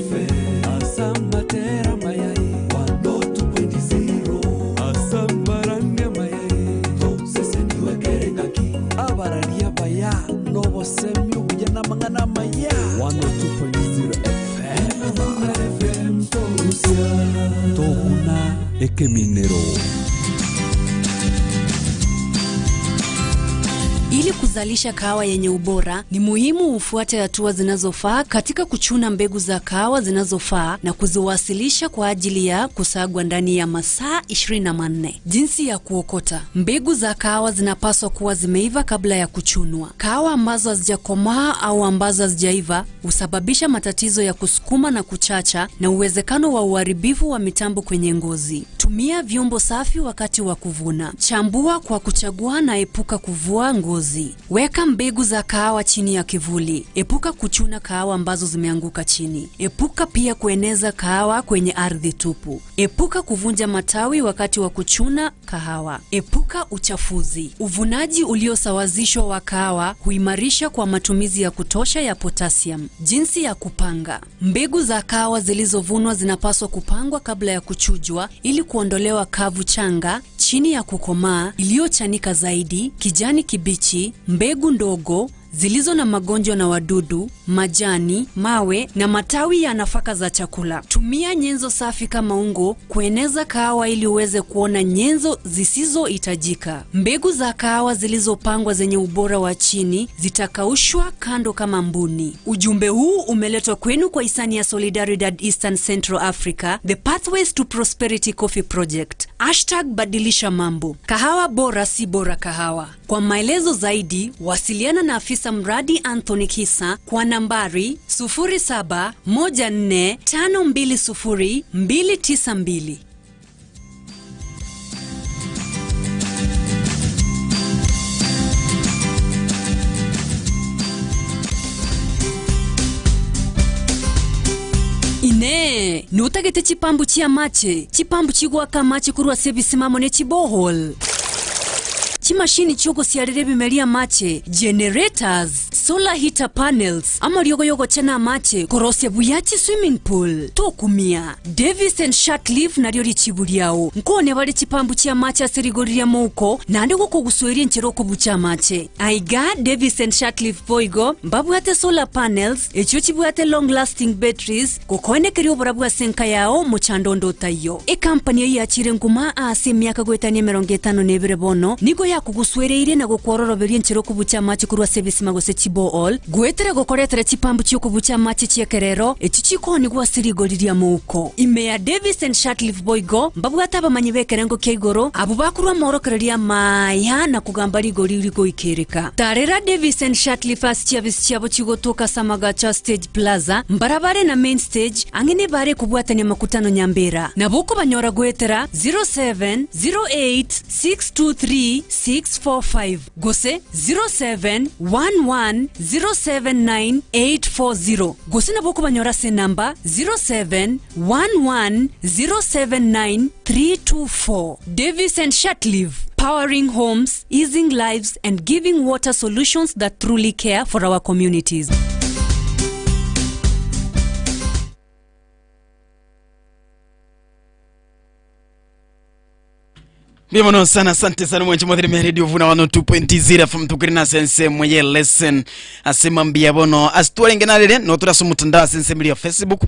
FM. Asamatera mayai. 102.0. Asambarania mayai. To sese niwe kerengaki. Abararia baya. Nobosemi obuya n'amang'ana amaya. 102.0 FM. Vuna FM togusia. Toguna ekeminero. Ili kuzalisha kahawa yenye ubora, ni muhimu ufuate hatua zinazofaa katika kuchuna mbegu za kahawa zinazofaa na kuziwasilisha kwa ajili ya kusagwa ndani ya masaa 24. Jinsi ya kuokota. Mbegu za kahawa zinapaswa kuwa zimeiva kabla ya kuchunwa. Kahawa ambazo hazijakomaa au ambazo hazijaiva husababisha matatizo ya kusukuma na kuchacha na uwezekano wa uharibifu wa mitambo kwenye ngozi. Tumia vyombo safi wakati wa kuvuna. Chambua kwa kuchagua na epuka kuvua ngozi. Weka mbegu za kahawa chini ya kivuli. Epuka kuchuna kahawa ambazo zimeanguka chini. Epuka pia kueneza kahawa kwenye ardhi tupu. Epuka kuvunja matawi wakati wa kuchuna kahawa. Epuka uchafuzi. Uvunaji uliosawazishwa wa kahawa huimarisha kwa matumizi ya kutosha ya potassium. Jinsi ya kupanga. Mbegu za kahawa zilizovunwa zinapaswa kupangwa kabla ya kuchujwa ili kuondolewa kavu changa chini ya kukomaa, iliyochanika zaidi, kijani kibichi, mbegu ndogo zilizo na magonjwa na wadudu, majani, mawe na matawi ya nafaka za chakula. Tumia nyenzo safi kama ungo kueneza kahawa ili uweze kuona nyenzo zisizohitajika. Mbegu za kahawa zilizopangwa zenye ubora wa chini zitakaushwa kando kama mbuni. Ujumbe huu umeletwa kwenu kwa hisani ya Solidaridad Eastern Central Africa, The Pathways to Prosperity Coffee Project. Hashtag badilisha mambo. Kahawa bora si bora kahawa. Kwa maelezo zaidi, wasiliana na afisa afisa mradi Anthony Kisa kwa nambari 0714520292. Inee! Notagete chipambu chi'amache, chipambu chigoaka amache korwa ase ebisima amo ne chiborehole, chimashini chi'ogosiarera ebimeri amache, generators, solar heater panels, amariogo y'ogochena amache, korosia buya chiswimming pool? Tokumia! Davis and Shirtliff nario richibu riao. Nkone bare chipambu chi'amache ase rigori ria mouko, naende gokogusueria enchera okobucha amache. Aiga Davis and Shirtliff boigo mbabwate solar panels, echio chibwate long lasting batteries, gokoenekeria oborabu ase enka yao mochando onde otaiyo. Ekampani eyio yachire nkuma aase emiaka goetania 52 bono, nigo yakogusuereire na gokwororoberia enchera okobucha amache korwa ase ebisima gose chiborehole, Goetera gokoretera chipambu chi'okobucha amache chi'ekerero, echio chikoonigwa ase rigori ria mouko. Ime ya Davis and Shirtliff boigo mbabwate abamanyi b'ekerengo kia igoro, abwo bakorwa amorokererio amaya na kogamba rigori rigoikereka. Tarera Davis and Shirtliff ase chiabisi chiabo chigotoka ase amagacho a Stage Plaza, mbarabare na Main Stage, ang'e nebare ekobwatania makutano Nyambera. Nabo okobanyora goetera 0708 623 645. Gose 0711079840, gose nabo okobanyora ase enamba 0711079324. Davis and Shirtliff, powering homes, easing lives and giving water solutions that truly care for our communities. Mbuya mono sana asante sana mwanchi mwathirime radio vuna 102.0 FM tukiri na sense mwenye lesson ase mambia bono ase twarenge narere no turi ase omotandao ase ensemo ya Facebook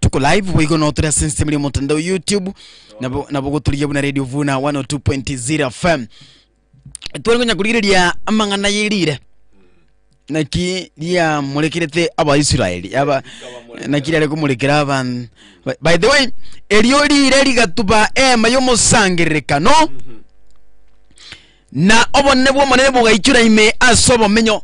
tuko live boigo no turi ase ensemo ya omotandao YouTube nabo nabo goturia buna radio vuna 102.0 FM tware konya korigereria amang'ana yerire naki riamorekerete Abaisraeli aba naki riare komorekera aban by the way erio rire rigatuba eema y'omosangererekano na obonene bw'Omonene bogaichora ime ase obomenyo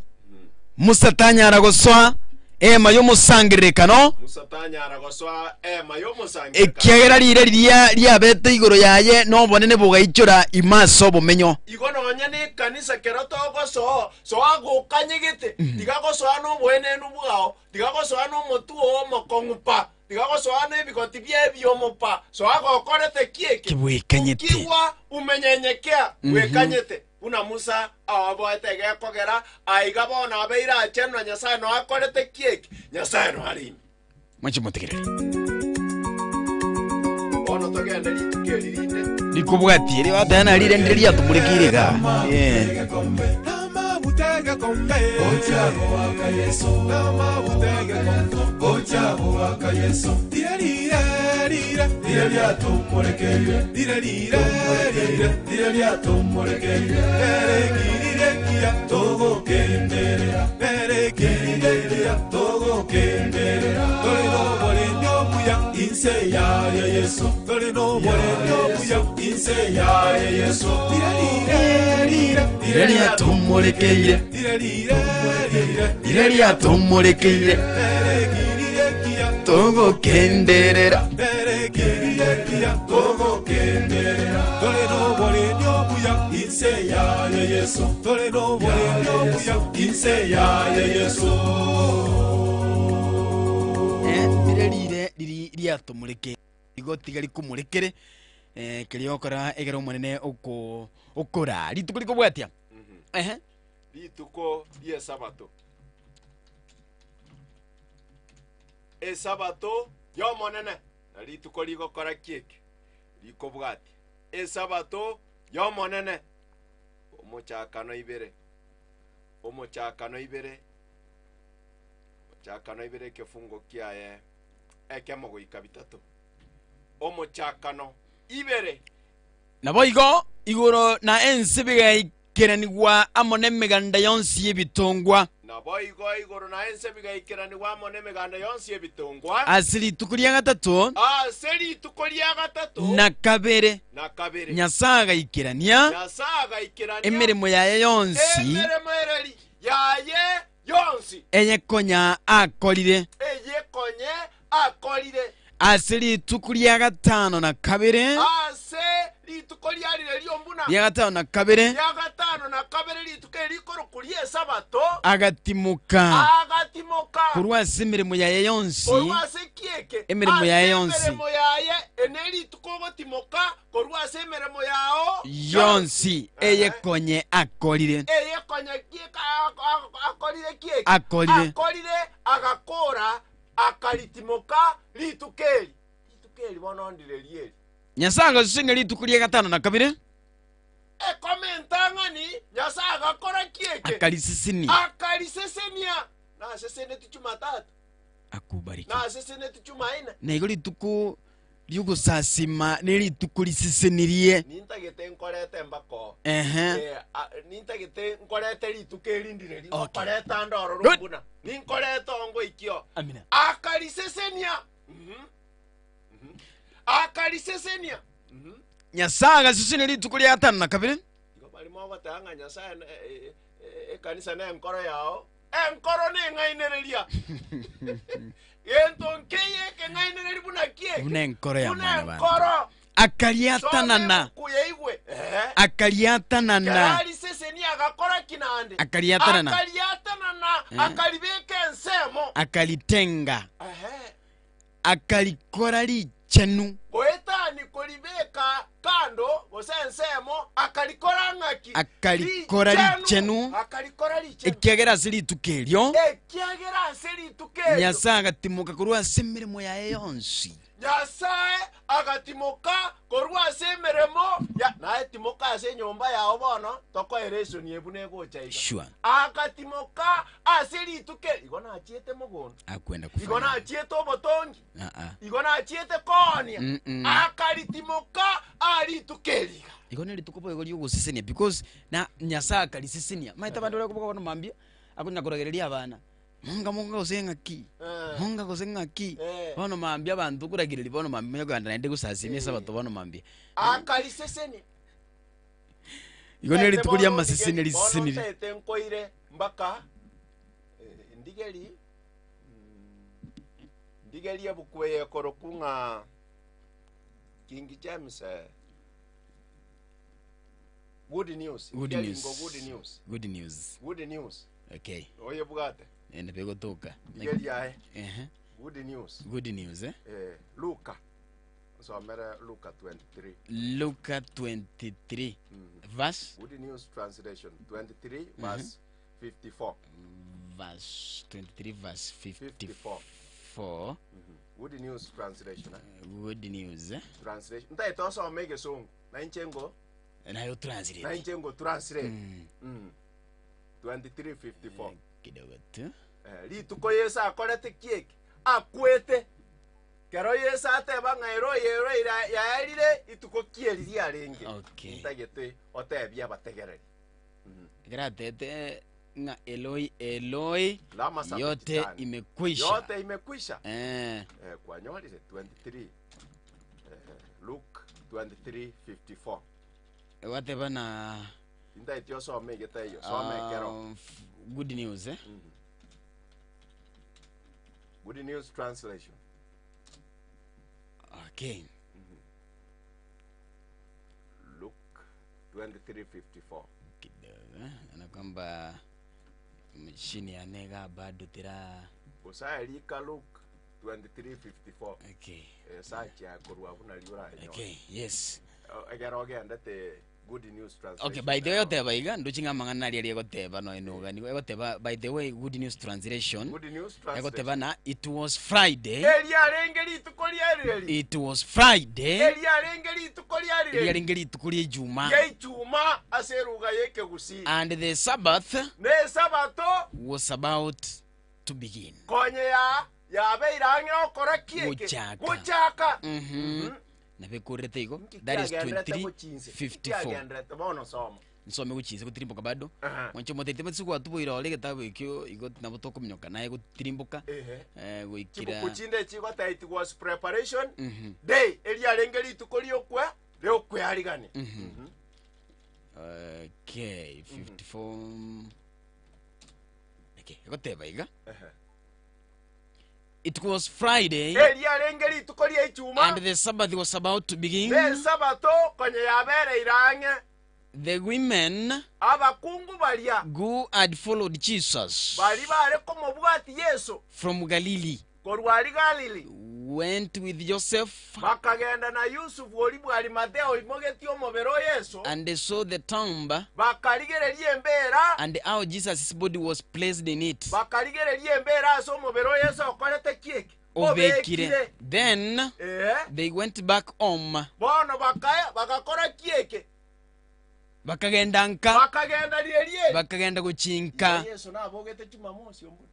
Musa tanyara gosoa eema y'omosangererekano Musa tanyara gosoa eema y'omosangererekano. ekiagera riire riria riabete igoro yaye nobonene bogaichora ime ase obomenyo. Igo nonya nekanisa kero togosoa, soa gokanyegete, tiga gosoa noboenenu bwao, tiga gosoa nomotwe oo omokong'u pa, tiga gosoa nebigoti bi'ebiomo pa, soa gokorete ki eke? Kibwekanyete. Ukigwa umenyenyekea, bwekanyete. Buna Musa aoboete egekogera, aiga bono abeire achenu na Nyasae noe akorete ki eke? Nyasae noe are ime. Mwanche motegerere. Bono togende rituko eri rinde. Rikobwatie ribataya na rire ndire riatomorekeire iga. Eh. Rire riatomorekeire Rire riatomorekeire Togokenderera Rire rire riri riatomorekeire igo tiga rikomorekere eh, keria okora egere omonene oko okora rituko rikobwatia ehe Rituko ri'Esabato. Esabato y'Omonene, na rituko rigokora ki eke? Rikobwatia. Esabato y'Omonene. Omochakano ibere, omochakano ibere, omochakano ibere ekefungo kiaye ekemo goika bitato. Omochakano ibere. Naboigo igoro na ense bigaikeranigwa amo nemeganda yonsi y'ebitongwa. Naboigo igoro na ense bigaikeranigwa amo nemeganda yonsi y'ebitongwa. Ase rituko ria gatato. Ase rituko ria gatato. Na kabere. Na kabere. Nyasae agaikerania. Nyasae agaikerania. Emeremo yaye yonsi. Emeremo ereri. yaye yonsi. Eye konya akorire. Eye konye akorire. Ase rituko ria gatano na kabere. Ase rituko riarire riombuna. Ria gatano na kabere. Ria gatano na kabere rituko eri rikorokwa ri'Esabato. Agatimoka. Agatimoka. Korwa ase emeremo yaye yonsi. Korwa ase ki eke? Emeremo yaye yonsi. Ase emeremo yaye. Ene rituko ogotimoka korwa ase emeremo yao yonsi eye konye akorire. Eye konye ki akorire ki eke? Akorire. Akorire agakora akaritimoka rituko eri. Rituko eri bono ndire rieri. Nyasae agasesenia rituko ria gatano na kabere. Ekoma entang'ani Nyasae agakora ki eke? Akarisesenia. Akarisesenia. Naseseneti Jumatatu. Akubariki. Naseseneti Jumaine. Na igo rituko ri'ogosasima nerituko risesenirie. Nintagete nkorete mpaka oo. Ehe. Eh, a- nintagete nkorete rituko eri ndire ri. Okay. Nkoreta ande ororo Good. mbuna. Ninkorete ongo ikio. Amina. Akarisesenia. Mhm. Mhm. Akarisesenia. Mhm. Nyasae agasesenia rituko ria gatano na kabere. Igo barimo ogoteba ng'a Nyasae ne- eh, eh, ekanisa nenkoro yao. Enkoro neng'ainereria. Gento nkeiyo ekeng'ainereria buna ki eke? Buna enkoro ya Buna mwanyabanto. enkoro. Akariatanana. Soma ebuku yaigwe. Ehe. Akariatanana. Kero arisesenia agakora ki naende? Akariatanana. Akariatanana, Eh. akaribeka ensemo. Akaritenga. Ehe. Akarikora richenu. Goetani koribeka kando, gose ensemo, akarikora ng'aki? Akarikora richenu. Akarikora richenu. Ekiagera ase rituko erio. Ekiagera ase rituko erio. Nyasae agatimoka korwa ase emeremo yaye yonsi. Nyasae agatimoka korwa ase emeremo ya naye timoka ase enyomba yao bono tokoe lesson eye buna egocha iga. Sure. Agatimoka ase rituko eri igo nachiete mogondo. Akwenda Igo kufanya. nachiete obotongi. Ah, ah. Igo nachiete koonia. Mm-mm. Akaritimoka a rituko eri iga. Igo nerituko boigo riogosesenia because na Nyasae akarisesenia. Maete abande baria bakoboka bono mambia akonya koragereria abana. Monga monga gose ng'aki, monga gose ng'aki. Bono mambia abanto okoragereria bono mambia manya kogenda naende gosasima esabato bono mambia. Akarisesenia. Igo ne rituko ria amasesenia risesenirie. Bono ntaete nkoire mpaka eh, ndigeri ndigeri ebuku eye ekoroku ng'a King James eh, Good News. Good Ndigeri news. ngo Good News. Good news. Good News. Okay. Oyebwate. Ende begotoka. Ndigeri aye. Ehe. Good News. Good news eh. Eh, Luka. Nsomere Luka 23. Luka 23 verse Good News Translation 23 verse 54. Verse 23 verse 54. 54. Good News Translation. Eh? Good news eh. Translation. Ntaete osome egesongo. Na inche ngo. Nayo translate. Na inche ngo translate. 23:54. Kidogo tu. Eh, rituko Yeso akorete ki eke? Akwete. Kero Yeso ateba ng'a ero ero yaerire ituko ki eri riarenge. Okay. Ntagete otebie abategereri. Ekero atete ng'a Eloi Eloi Lama yote sabakitani. imekwisha. Yote imekwisha. Eh. Eh, kwanyorire 23. Eh, Luke 23:54. Gwateba na Intaeti osome egetaiyo, soma ekero. Good news eh? Good News Translation. Okay. Luke 23:54. Kidogo eh? Ana kwamba machine ya nega bado tira Gose rika Luke 23:54. Okay. Eh, search ya korwa buna rioranyore. Okay, yes. Ekero ogendete Good News Translation. Okay, by the way oteba iga ndochi ng'a amang'ana aria aria egoteba noe nogani egoteba by the way Good News Translation. Good News Translation. Egoteba na it was Friday. Eriarenge rituko riarireri. It was Friday. Eriarenge rituko riarireri. Eriarenge rituko ria Ijuma. Ria Ijuma ase eruga y'ekegusii. And the Sabbath Ne esabato was about to begin. konye ya yabeire ang'e gokora ki eke? Gochaka. Gochaka. Nabekorerete igo that is Kiagenderete gochinse. 2354 Kiagenderete bono soma. Nsome gochinse gotirimboka bado. Aha. Mwanche omotebi timanyeti gwatuboire ore egetabu ekio igo nabo tokominyoka naye gotirimboka Ehe. eh, goikera Chibuku chinde chigoteba it was preparation Mhm. day eriarenge rituko riokwe riokwearigania. Mhm. Okay, 54. Okay, egoteba iga. It was Friday Eri arenge rituko ria Ichuma, and the Sabbath was about to begin. na Esabato konya yabereire ang'e. The women Abakungu baria who had followed Jesus baria bare komobwatia Yeso from Galilee korwa aria Galili went with Joseph bakagenda na Yusufu oria bw'Arimathea oimogetie omobere o Yeso, and they saw the tomb bakarigereria embeera, and how Jesus' body was placed in it. bakarigereria embeera ase omobere o Yeso okorete ki eke? Obekire. Obekire. Then Ee. they went back home. Bono bakaya bagakora ki eke? Bakagenda nka. Bakagenda rieri eri. Bakagenda gochinka. Yeso nabogete Jumamosi ombuna.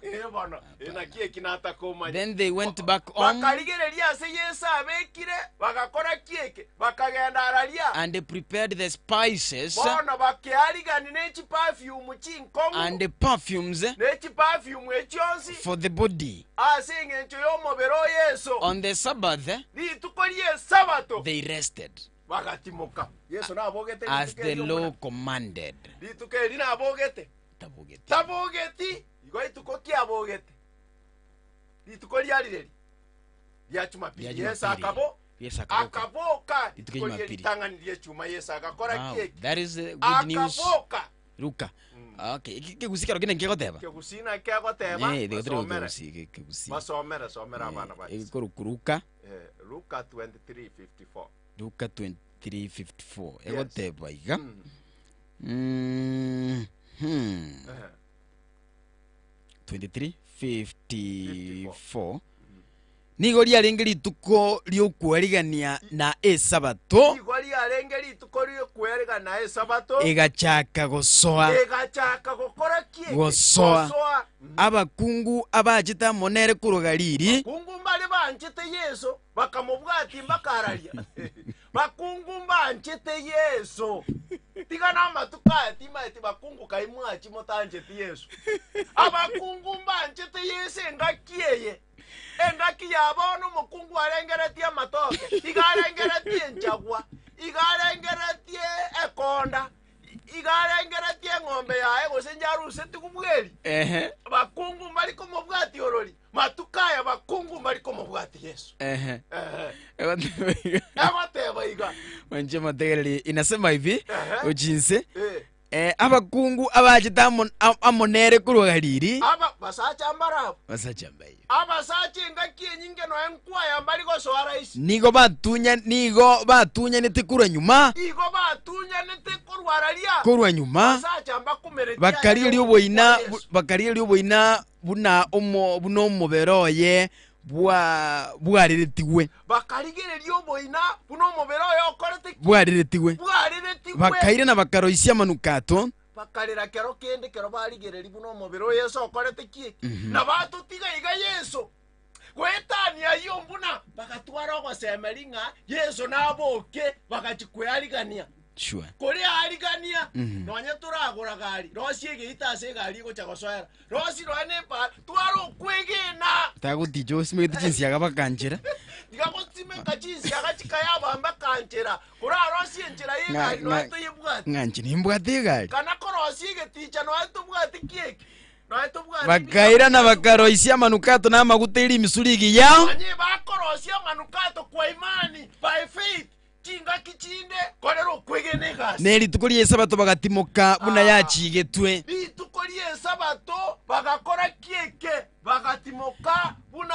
Eh, bono eh, naki eki natakomanya. Then they went back home Bakarigereria ase Yeso abekire, bagakora ki eke? Bakagenda araria. and they prepared the spices Bono bakearigani ne chiperfume chinkong'u and the perfumes ne chiperfume echionsi for the body. ase eng'encho y'omobere o Yeso. On the Sabbath, Rituko ri'Esabato they rested bagatimoka. Yeso nabogete as rituko the erio law buna. commanded. Rituko eri nabogete. Tabogeti. Igo rituko ki abogete? Rituko riarireri ria Jumapili. Ria Yeso Jumapili. akabo Yeso akaboka. akaboka Rituko rituko ria rie Jumapili. ritang'ani ri'echuma Yeso agakora Wow, ki eki? that is good news. Akaboka. Luka. Okay, kegusii kero kende nkegoteba. Kegusii naki egoteba? Eh, igo tari Basomere. kegusii, kegusii. Basomere, somera abana bache. Egekoroku Luka. Eh, Luka 23:54. Luka 23:54 Yes. egoteba iga. Mhm. Ehe. 23:54 Nigo riarenge rituko ri'okwarigania na Esabato Nigo riarenge rituko ri'okwerigana Esabato. egachaka gosoa. Egachaka gokora ki eke? Gosoa. Gosoa. Abakungu abachete amo nere korwa Galili. Bakungu mbare banchete Yeso, bakamobwatia mbakararia. Bakungu mbanchete Yeso. Tiga namatuko aya timaeti bakungu kai mwachi motancheti Yeso. Abakungu mbanchete Yeso engaki eye. Engaki ya bono omokungu arengeretie amatoke, iga arengeretie enchagwa, iga arengeretie ekonda, iga arengeretie eng'ombe yaye gose njaruseti bweri. Ehe. Bakungu mbari komobwatia orori. Matuko aya bakungu mbari komobwatia Yeso. Ehe. Ehe. Egoteba iga. Egoteba iga. Mwanche motegereri inasema hivi Ehe. ochinse Eh. eh, abakungu abachete amo, amo nere korwa Galili Aba basacha mbarabwo. basacha mbaye Abasacha engaki enyinge noe nkwaya mbari gosoa rahisi. nigo batunya nigo batunyanete korwa nyuma Igo batunyanete korwa araria. Korwa nyuma. Basacha mbakumeretie bakarigeria oboina bakarigeria oboina buna omo buna omobere oye bwa bwareretigwe Bakarigereria oboina buna omobere oye okorete ki? bwareretigwe Bwareretigwe. bakairana bakaroisia amanukato Bakarera kero kende kero barigereria buna omobere o Yeso okorete ki eke. Na batotiga iga Yeso. Goetania ayio mbuna bagatwara ogosemeria ng'a Yeso naboke bagachia kwearigania. Sure. Koria arigania, Mhm. nonye toragora gari, rosie egeita ase egari egocha gosoera, rosie nonya na epara, tware okwegena. Tagoticha osimegete chinsiaga bakanchera. Tiga gosimeka chinsiaga chikayaba mpaka nchera, korarosie enchera y'egari nonya toyebwati. Ng'a inche nimbwate egari. Kana korosia egeticha nonya tobwati ki eke, nonya tobwati Bakairana bakaroisia amanukato na amaguta eri rimisu rigiya. Onye bakorosia amanukato kwa imani, by faith, chingaki chinde korera okwegena egasi. Ne rituko ri'Esabato bagatimoka buna yachigetwe. Rituko ri'Esabato bagakora ki eke? Bagatimoka buna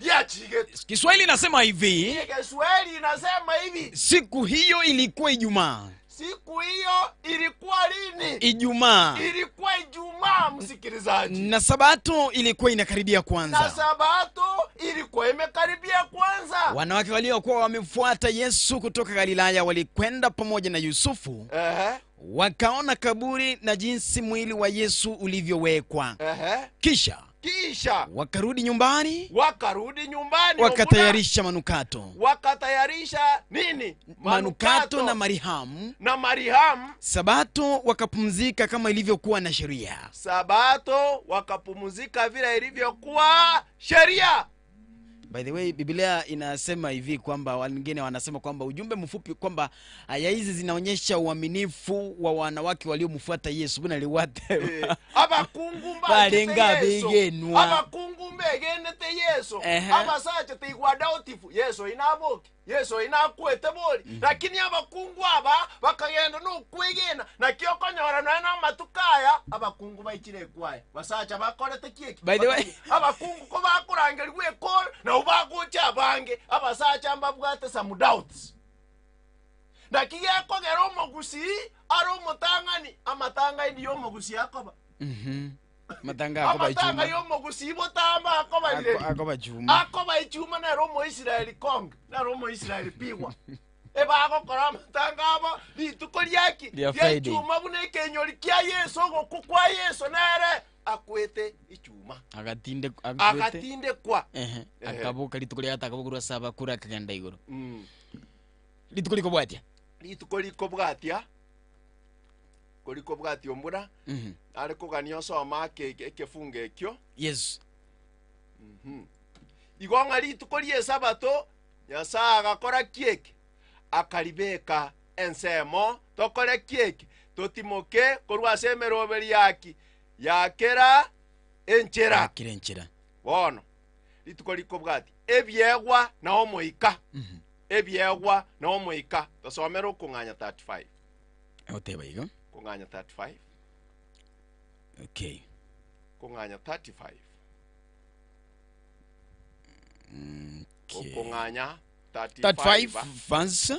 riachigetwe. Kiswahili inasema hivi, Kiswahili inasema hivi, siku hiyo ilikuwa Ijumaa. siku hiyo ilikuwa lini? Ijumaa. Ilikuwa Ijumaa, msikilizaji. Na Sabato ilikuwa inakaribia Na kwanza. Sabato ilikuwa imekaribia kwanza. Wanawake waliokuwa wamemfuata Yesu kutoka Galilaya walikwenda pamoja na Yusufu. Ehe. Wakaona kaburi na jinsi mwili wa Yesu ulivyowekwa. Ehe. Kisha Kisha wakarudi nyumbani, wakarudi nyumbani, wakatayarisha manukato, wakatayarisha nini? manukato na marihamu. na marihamu. Sabato wakapumzika kama ilivyokuwa na sheria. Sabato wakapumzika vile ilivyokuwa sheria. By the way, Biblia inasema hivi kwamba wengine wanasema kwamba ujumbe mfupi kwamba aya hizi zinaonyesha uaminifu wa wanawake waliomfuata Yesu buna liwate Abakungu Barenga mbanchete Yeso. abegenwa. Abakungu mbegenete Yeso. Ehe. Abasacha teigwa doubtful. Yeso inaboke. Yeso inakwete bori. Lakini abakungu aba bakagenda nokwegena nakio okonyora nonya na amatuko aya abakungu baichire ekwaya. Basacha bakorete kieki. By the way- Abakungu ko bakorangerigwa ekoro nabo bagocha abange abasacha mbabwate some doubts. Naki gekogera omogusii are omotang'ani amatanga ya omogusii akoba. Matanga akoba Amatanga ichuma. ya omogusii botamba akoba rireri. Akoba chuma. Akoba ichuma nere omoisraeli kong nere omoisraeli pigwa ebagokora amatanga abo rituko riaki Ria Friday. ichuma buna ekenyori kia Yesu ogoku kwa Yesu nere akwete ichuma Agatinde akwete. agatindekwa. Ehe. Ehe. Akaboka rituko ria atakabogorwa saba kura akagenda igoro. Rituko rikobwatia. Rituko rikobwatia korikobwatia ombura are kogania osoma ake ekefungo ekio. Yes. Igo ng'a rituko ria esabato Nyasaye agakora kieki akaribeka ensemo tokore kieki totimoke korwa ase emeroberi yaki yakera enchera. Yakera enchera. Bono rituko rikobwatia ebiegwa na omoika. Ebiegwa na omoika tosomere okong'anya 35. Egoteba igo. Kong'anya 35. Okay. Kong'anya 35. Okay. Okong'anya 35. 35 verse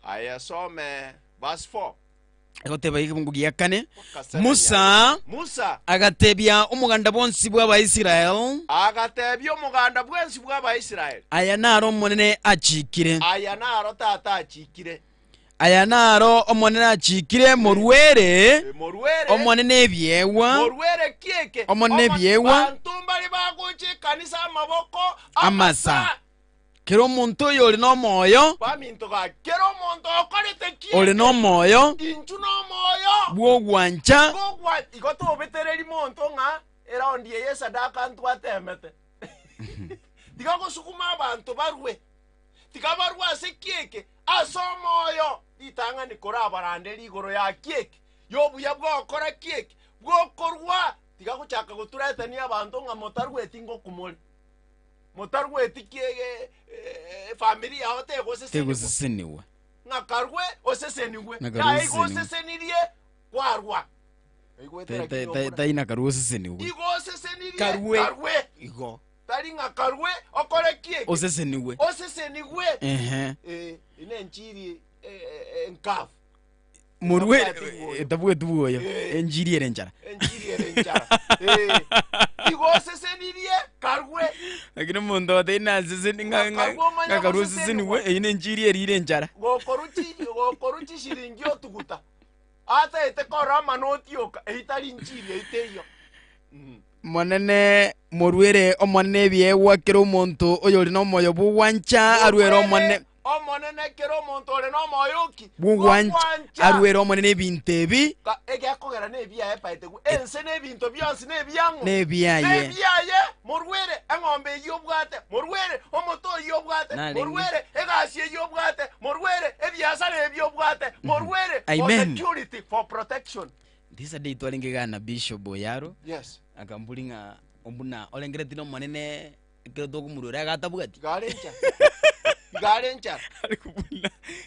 Ayesome verse 4. egoteba igo ebungu gia kane. Kasere Musa Musa agatebia omoganda bonsi bw'Abaisrael agatebia omoganda bwensi bw'Abaisraeli aya naro omonene achikire. Aya naro tata achikire. Aya naro omonene achikire morwere Morwere omonene ebiegwa morwere kieke Omonene ebiegwa. Bantu mbari bagocha ekanisa amaboko amasa kera omonto oyo ore nomoyo baminto ga kera omonto okorete kieke ore nomoyo inchu nomoyo bwogwancha bwogwa igo tobetereri monto ng'a eraundi eye esadaka ntwatemete tiga gosukuma abanto barwe tiga barwe ase kieke ase omoyo ritang'ani korabarande rigoro ya kieke yobuya bwokora kieke bwokorwa tiga gochaka goturetania abanto ng'a motarweti ngokumori motarweti kiege efamiri yao tegoseseniwa tegoseseniwa ng'a karwe osesenigwe Ng'a karwe yaye igo oseseniwe. osesenirie kwarwa taina karwe oseseniwe igo osesenirie Karwe. karwe igo tari ng'a karwe okore kieke oseseniwe oseseniwe Ehe. Ine enchiri enkafu morwere etabweti bwoyo enjiri ere enchara enchiri ere enchara igo osesenirie karwe lakini omonto oteina aseseni ng'a karwe oseseniwe eyi ne enchiri erire enchara gokoru chishiringi otuguta ataete korora amanoti oka eitari nchiri eiteiyo Monene morwere omonene ebiegwa kera omonto oyore nomoyo bw'ogwancha arwere omonene omonene kera omonto ore nomoyo oki bw'ogwancha arwere omonene ebinto ebi egekogera nebiaye paetegwe ense nebinto bionsi nebiang'o Nebiaye. nebiaye morwere eng'ombe eyio obwate morwere omoto oyio obwate Narenge. morwere egasi eyio obwate morwere ebiasara ebio obwate morwere for Amen. security for protection. This a day twarenge iga na Bishop Oyaro Yes. akambori ng'a ombuna orengereti na omonene ekero tokomorwera iga atabwati. Igare enchara. Igare enchara.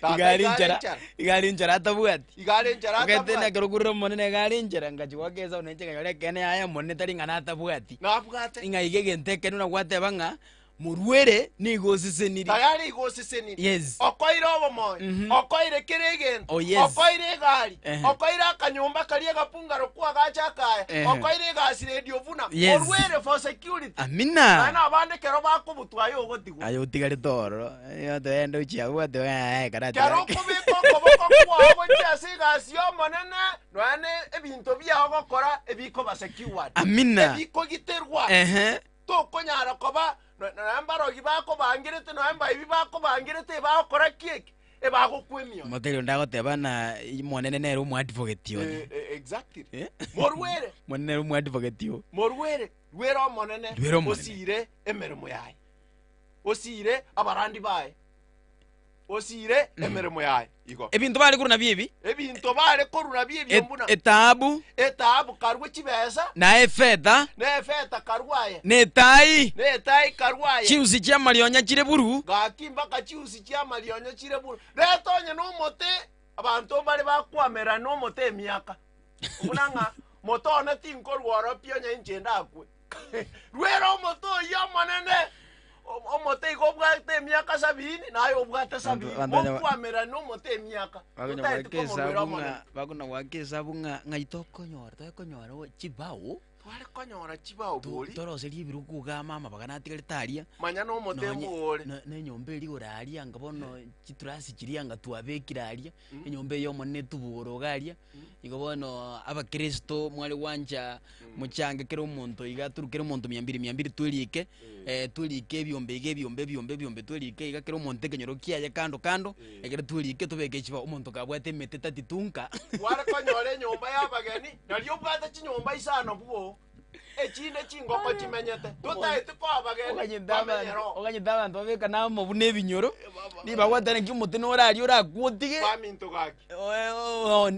Tata, Igare igare enchara. enchara. Igare enchara atabwati. Igare enchara Ogete atabwati. nekero okorora omonene igare enchara ngachi goaka esabu nainche nkanyora ekeene yaya omonene tari ng'a natabwati. Nabwate. Ng'a iga egento ekero buna gwateba ng'a morwere nigo osesenirie. Tayari igo osesenirie. Yes. Okoire obomoyo. Okoire kera egento. Oh, yes. Okoire egari. Ehe. Okoire akanyomba karia egapungaro kwagacha akaya. Ehe. Okoire egasi radio buna. Yes. Orwere for security. Amina. Naende abande kero bakobutwa aye ogotigwa. Aye otigarete ororo, otoende gochia abwo ati eh, Kero karatiga. okobeka okoboko kwao gochia ase egasi y'Omonene, nonya ne ebinto biao gokora ebikoba secured. Amina. Ebikogiterwa. Ehe. Tokonyara koba nonya mbarogi bakobangerete, nonya mbaibi bakobangerete, ebagokora ki eke? Ebagokwa emioyo. Moteri onde agoteba ng'a Omonene nere omoadvocate one. Exactly. Morwere. Omonene nere omoadvocate oo. Morwere, rwere Omonene, Rwere Omonene. osire emeremo yaye. Osire abarandi baye, osire emeremo yaye igo. Ebinto bare korwa nabio ebi, Ebinto bare korwa nabio ebio mbuna etaabu, etaabu karue chibesa, na efeta, na efeta karue aye, na etaai, na etaai karue aye, chiusi chi'amarionya chire buru, gaki mpaka chiusi chi'amarionya chire buru. Reta onye nomote, abanto mbare bakwamera nomote emiaka, buna ng'a mote one tinkorwa oro pi onye inche ndakwe. Rwera omote oyio omonene, omote igo obwate emiaka sabini, naye obwate sabini. Abanto banya- Mokwamerana omote emiaka, Bakona totaeti goaka komorwera esabu omonene. ng'a bakona goaka esabu ng'a ng'ai tokonyora tokonyora chibao Tware konyora chibao bori. Toroserie ebirogo iga amama baga natigarete aria. Manya nomote Nonye- mbore. na enyomba eria igoro aria anga bono chiturasi chiria anga twabekire aria, enyomba eye omonene etubore iga aria, igo bono abakristo mware gwancha mochange kera omonto iga turu kera omonto mia mbiri mia mbiri twerike, twerike ebiombe iga ebiombe ebiombe ebiombe twerike iga kera omonto ekenyoro kiaye kando kando, ekero twerike tobeke chibao, omonto kabwate emete tatitunka. Kware konyora enyomba y'abageni, nario obwate chinyomba isano bwoo, echinde chingoko chimenyete, totaeti koa abageni bamenyere oo. Oganyete abanto babekane amo buna ebinyoro, ribagwatane ki omote noraria orakwe otige, Baminto gaki.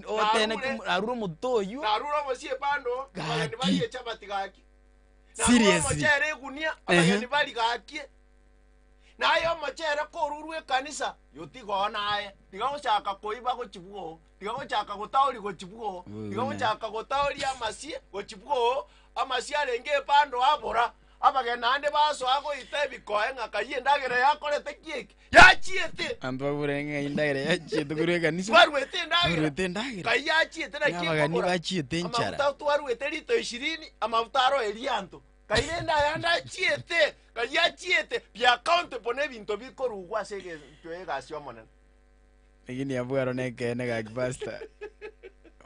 otene ki narure omote oywo. Narure omosie ebando, abageni barie echabati gaki. Narure Seriously. omochere egunia, abageni barie gaki. Naye omochere korurwe ekanisa, yotiga oo naye, tiga gochaka koiba gochia bwoo, tiga gochaka gotaoria gochia bwoo, tiga gochaka gotaoria amasie gochia bwoo, amasie arenge epando abora, abageni naende basoa goita ebikoe ng'a kayie endagera yakorete ki eke? Yachiete! Abanto babure ng'a endagera yachiete korwa ekanisa. Twarwete endagera. Twarwete endagera. Kai yachiete naki Ng'a abageni ekobora. bachiete enchara. Amaguta twarwete rito ishirini, amaguta aro erianto. Kairende ayande achiete, kayio achiete, be accountable nebinto bikorugwa ase egento y'egasi y'Omonene. Lakini abwo aro nekeene gaki pastor.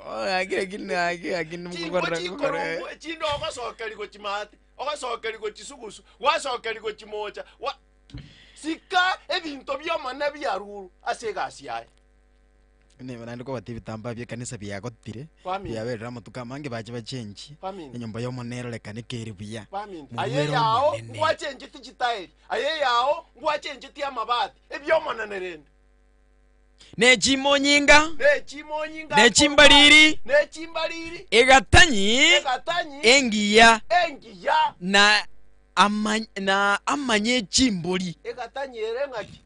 Oh, gaki lakini gaki gaki Chinko nimugokorera gokora. chikorugwa echinde ogosokeria gochia maate, ogosokeria gochia sugusu, gwasokeria gochia mocha, gwa sika ebinto bi'Omonene biarurwe ase egasi yaye. Nigo naende kobwatia ebitambaa bi'ekanisa biagotire, Baminto. biaberire amatuko amange bache bachenchie, Baminto. enyomba y'Omonene erorekane kere buya. Baminto, aye Morwere yao Omonene. ngwachenchetie chitaeri, aye yao ngwachenchetie amabati, ebi'Omonene rende. Ne chimonyinga, Ne chimonyinga Ne chimbariri. ne chimbariri, egatanyi egatanyi engiya, engiya, na ama- na amanye chimbori egatanyi ere ng'aki?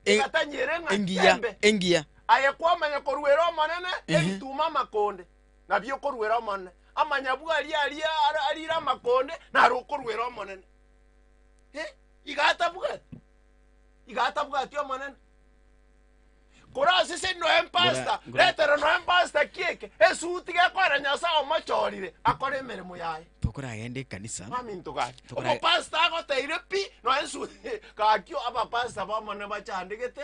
E- Egatanyere ng'a engiya embe. engiya Aye kwamanya koruera Omonene Ehe. ebituma amakonde, nabio okoruera Omonene. Amanyabwa aria aria ara- arire amakonde, naro okoruera Omonene. Eh, iga atabwati, iga atabwati Omonene. Korasese noe mpasta, Ngora- ngora- retera noe mpasta kieke, esuti gekoera Nyasae omochorire, akore emeremo yaye. Tokoragenda ekanisa. Baminto gaki. Tokora- Omopastor agoteire pi noe ensu gaki abapastor b'Omonene bachandegete.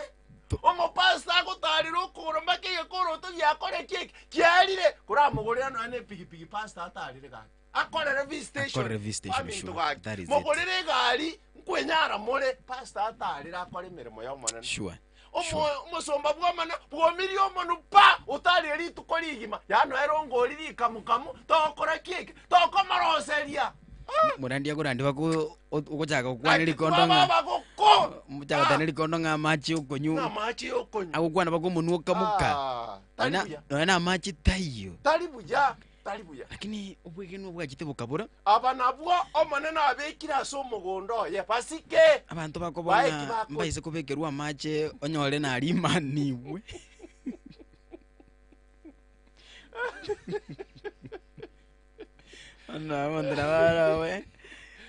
Omopastor agotarire okogoro mpaka egekoroto giakore ki eke kiarire koramogorera nonya na epigipigi pastor atarire gaki. Akorere visitation. Akorere visitation, Baminto sure. gaki. That is it. Mogorere egari nkwenyara more pastor atarire akore emeremo y'Omonene. Sure. Omo- Omosomba bw'omana bwomirie omonu pa otarire rituko rigima yaani ere ongori rikamukamu togokora ki eke tokomoroseria Morandi akorandi bako ogochaka gokwana Naki rikondo ng'a twaba abagoko mochaka gotana rikondo ng'a amache okonywa amache okonywa agokwana baka omonwa okamoka Ah, tari Nonya- buya. nonya na amache taiyo tari buya tari buya lakini obwegenwa bwachete bokabora aba nabwo omonene abekire ase omogondo oye basike abanto Baeki bakobona bako- mbaise kobekerwa amache onyore narimanigwe Bono abanto nabo barabe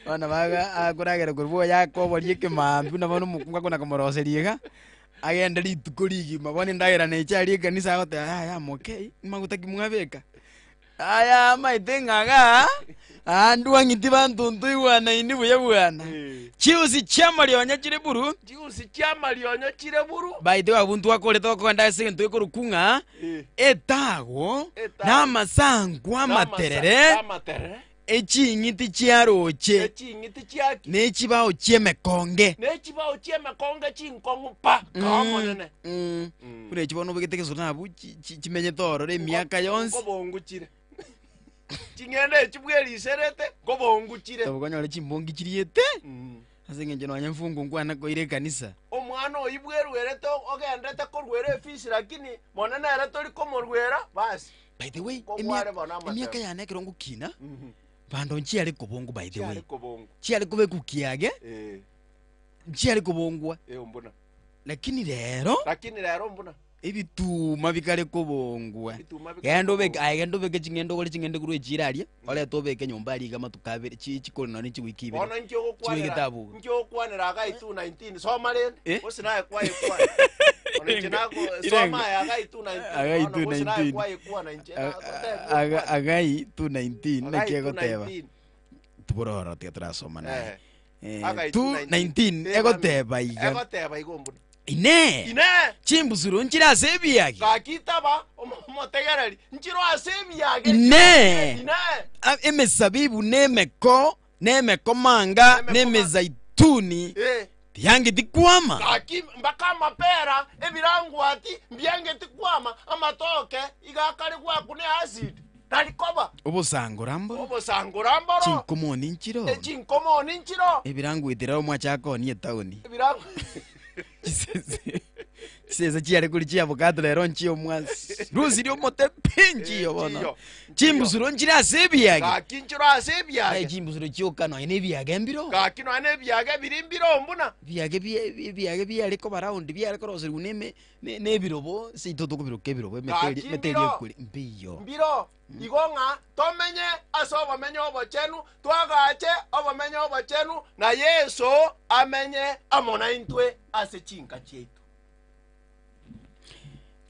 bono baga akoragera korwa oyo akoboria ekemaambia buna bono omokungu akona komoroseria iga, agende rituko rigima bono endagera neche aria ekanisa agoteba yaya mokei, maguta ki mwabeka? Aya amaete ng'a igaa, aa ndwang'iti banto ntoigwanaini buya bwana. Chiusi chi'amarionya chire buru, Chiusi chi'amarionya chire buru. By the way, abwo ntwakorete okogenda ase egento gekorokwa ng'a etago na amasankwa amaterere, Amaterere. eching'iti chiaroche, Eching'iti chiaki. ne chibao chi'emekonge. Ne chibao chi'emekonge chinkong'u pa, kaa Omonene. Buna echi bono obegete egesona abwo chi- chi- chimenyete ororo emiaka yonsi. Nkobongu chire. Ching'ende echi bweriserete, nkobongu chire. Tobokonyore chimbongi chiriete. Ase eng'encho nonya mfungu nkwana koira ekanisa. Omwana oyio bwerwerete ogendete korwera efisi lakini bono nere tori komorwera basi. By the way, Kogware bono amatemo. emiaka yane ekero ngokina, bando nchiare kobongwa by the way. Chiare kobongwa. Chiare kobekwa kiage, Eh. nchiare kobongwa. Eh, mbuna. Lakini rero, Lakini rero mbuna. Ebituma bikare kobongwa. Ebituma bikare Genda obeke kobongwa. aye genda obeke ching'ende ogore ching'ende korwa echiro aria, orete obeke nyomba aria iga amatuko abere chi chikore nonye chiwiki ibere. Bono inki ogokwanera Chibegete abwo. inki ogokwanera Hagai 2:19 soma rende Eh? gose naye kwayekwana Bono inche nako soma aye Hagai 2:19 Hagai bono gose naye 2:19. kwayekwana inche nagotebia okwane. Hagai 2:19 Hagai naki egoteba. 2:19. Tibororo tiga torasoma naye. Eh. Eh, Hagai 2:19 Eh, egoteba iga. Egoteba igo mbuna. Inee! Inee! Chimbusuro nchire ase ebiage? Gaki taba omotegereri, nchire ase ebiage. Inee! Inee! Emesabibu nemeko, nemekomanga, nemezeituni Eh. tiyangeti kwama? Gaki mpaka amapera, ebirangwati mbiangeti kwama, amatoke iga akare gwakuna easidi, tari koba. Obosangora mboro? Obosangora mboro. Chinkomoni nchiro? Echinkomoni nchiro. Ebirangweti rero mwachaka koonia etaoni. Ebirango Chisese chisese chiare kori chiavocado rero nchiyo mwasi rusirie omote pi nchiyo bono nchiyo, chimbusuro nchire ase ebiage Gaki nchiro ase ebiage. Aye chimbusuro chioka nonya na ebiage mbiro Gaki nonya na ebiage biri mbiro mbuna. Ebiage bie ebiage biare koba round biare koroserigwa na eme na ebirobo ase intwe tokobiroka ebirobo emete Gaki eria emete eria mbiro. ekure mbiyo. Mbiro igo ng'a tomenye ase obomenyo obochenu, twagache obomenyo obochenu, na Yeso amenye amo naintwe ase chinka chiaito.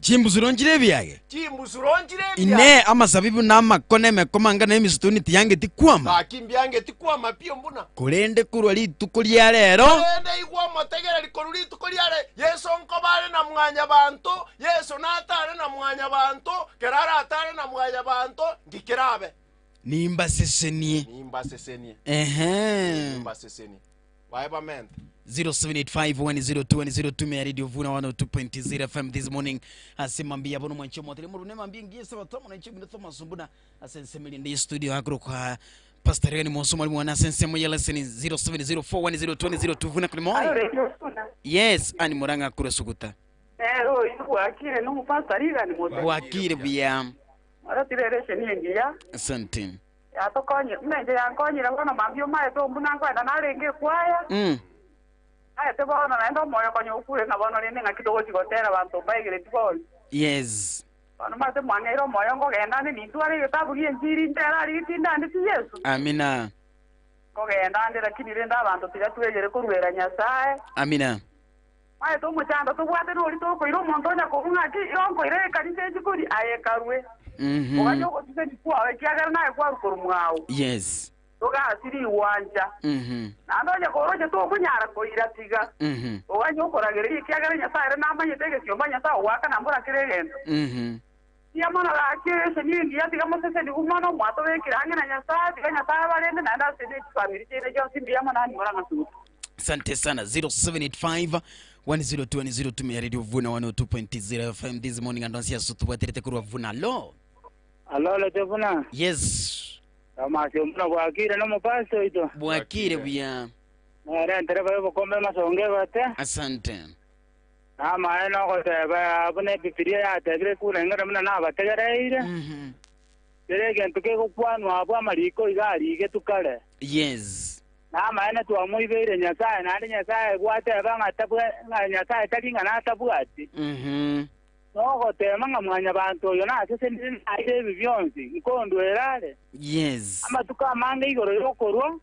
Chimbusuro nchire ebiage? Chimbusuro nchire ebiage. Inee! Amasabibu na amako na emekomanga na emisituni tiyangeti kwama? Gaki mbiangeti kwama pi mbuna. Korende korwa rituko ria rero. Korende igwa omotegereri korwa rituko ria rero, Yeso nkoba are na mwanyabanto, Yeso natare na mwanyabanto, kero aratare na mwanyabanto, nki kerabe? Nimbasesenie. Nimbasesenie. Ehe. Nimbasesenie. Baye bamente. 0785102102 mea radio vuna 102.0 fm this morning ase mambia bono mwanche omotere morune mambia ngiye sabato mwanche bino Thomas Mbuna ase ensemo erinde ye studio akorokwa Pastor Regan Monso mwalimu wana ase ensemo ya lesson 0704102002 vuna kuri Alo, morning Radio Vuna. yes ani muranga kure suguta Eh, oyo bwakire nomopastor Regan Mose. bwakire buya Oratire lesson engiya. asante Yatokonye, buna inche yankonyire bono mambia omaete ombuna nkoenda narenge ekwaya. Maete bono naende omoyo konya okure ng'a bono rende ng'aki togochi gotera abanto mbaigereti bono. Yes. Bono maete mwang'eire omoyo nkogenda ande nintware egetabu gi'enchiri ntere aria tindandeti Yeso. Amina. Nkogenda ande lakini rende abanto tiga twegere koruera Nyasae. Amina. Maete omochando tobwate nori tokoira omonto onya korwa ng'aki igo nkoira ekanisa echi kori aye karue. Oganye ogoseseni kwao ekiagera naye kwarwa korwa mwao. Yes. Togasira igwancha. Naende onye koroche tokonyara koira tiga. Oganye okoragereria ekiagera Nyasae ere namanyete egesiomba Nyasae ogoaka na mbora kera egento. Tiga mono gaki eseni engiya tiga mosesenigwe mono mwatobekire ang'e na Nyasae tiga Nyasae abarende naende ase ne chifamiri chiaino chionsi mbuya mono ani more amasuguta. Asante sana 0785 102 102 ya Radio Vuna 102.0 FM this morning and onsi asutubwaterete kurwa Vuna lo. Alo Radio Vuna. Yes. Tomasi omuna bwakire nomopastor oito. Bwakire buya. Nere entereba y'obokombe masonga ebate. Asante. Namaene nogoteba buna Ebibilia yatebire kurengera buna nabategereire. Kera egento kegokwanwa abwo amariko iga arigetwe kare. Yes. Namaene twamoibeire Nyasae, naende Nyasae gwateba ng'a tabwa ng'a Nyasae tari ng'a natabwati. Nogotema ng'a mwanyabanto oyo nasesenire naire ebi bionsi, nkondwera are. Yes. Amatuko amange igoro y'okorua,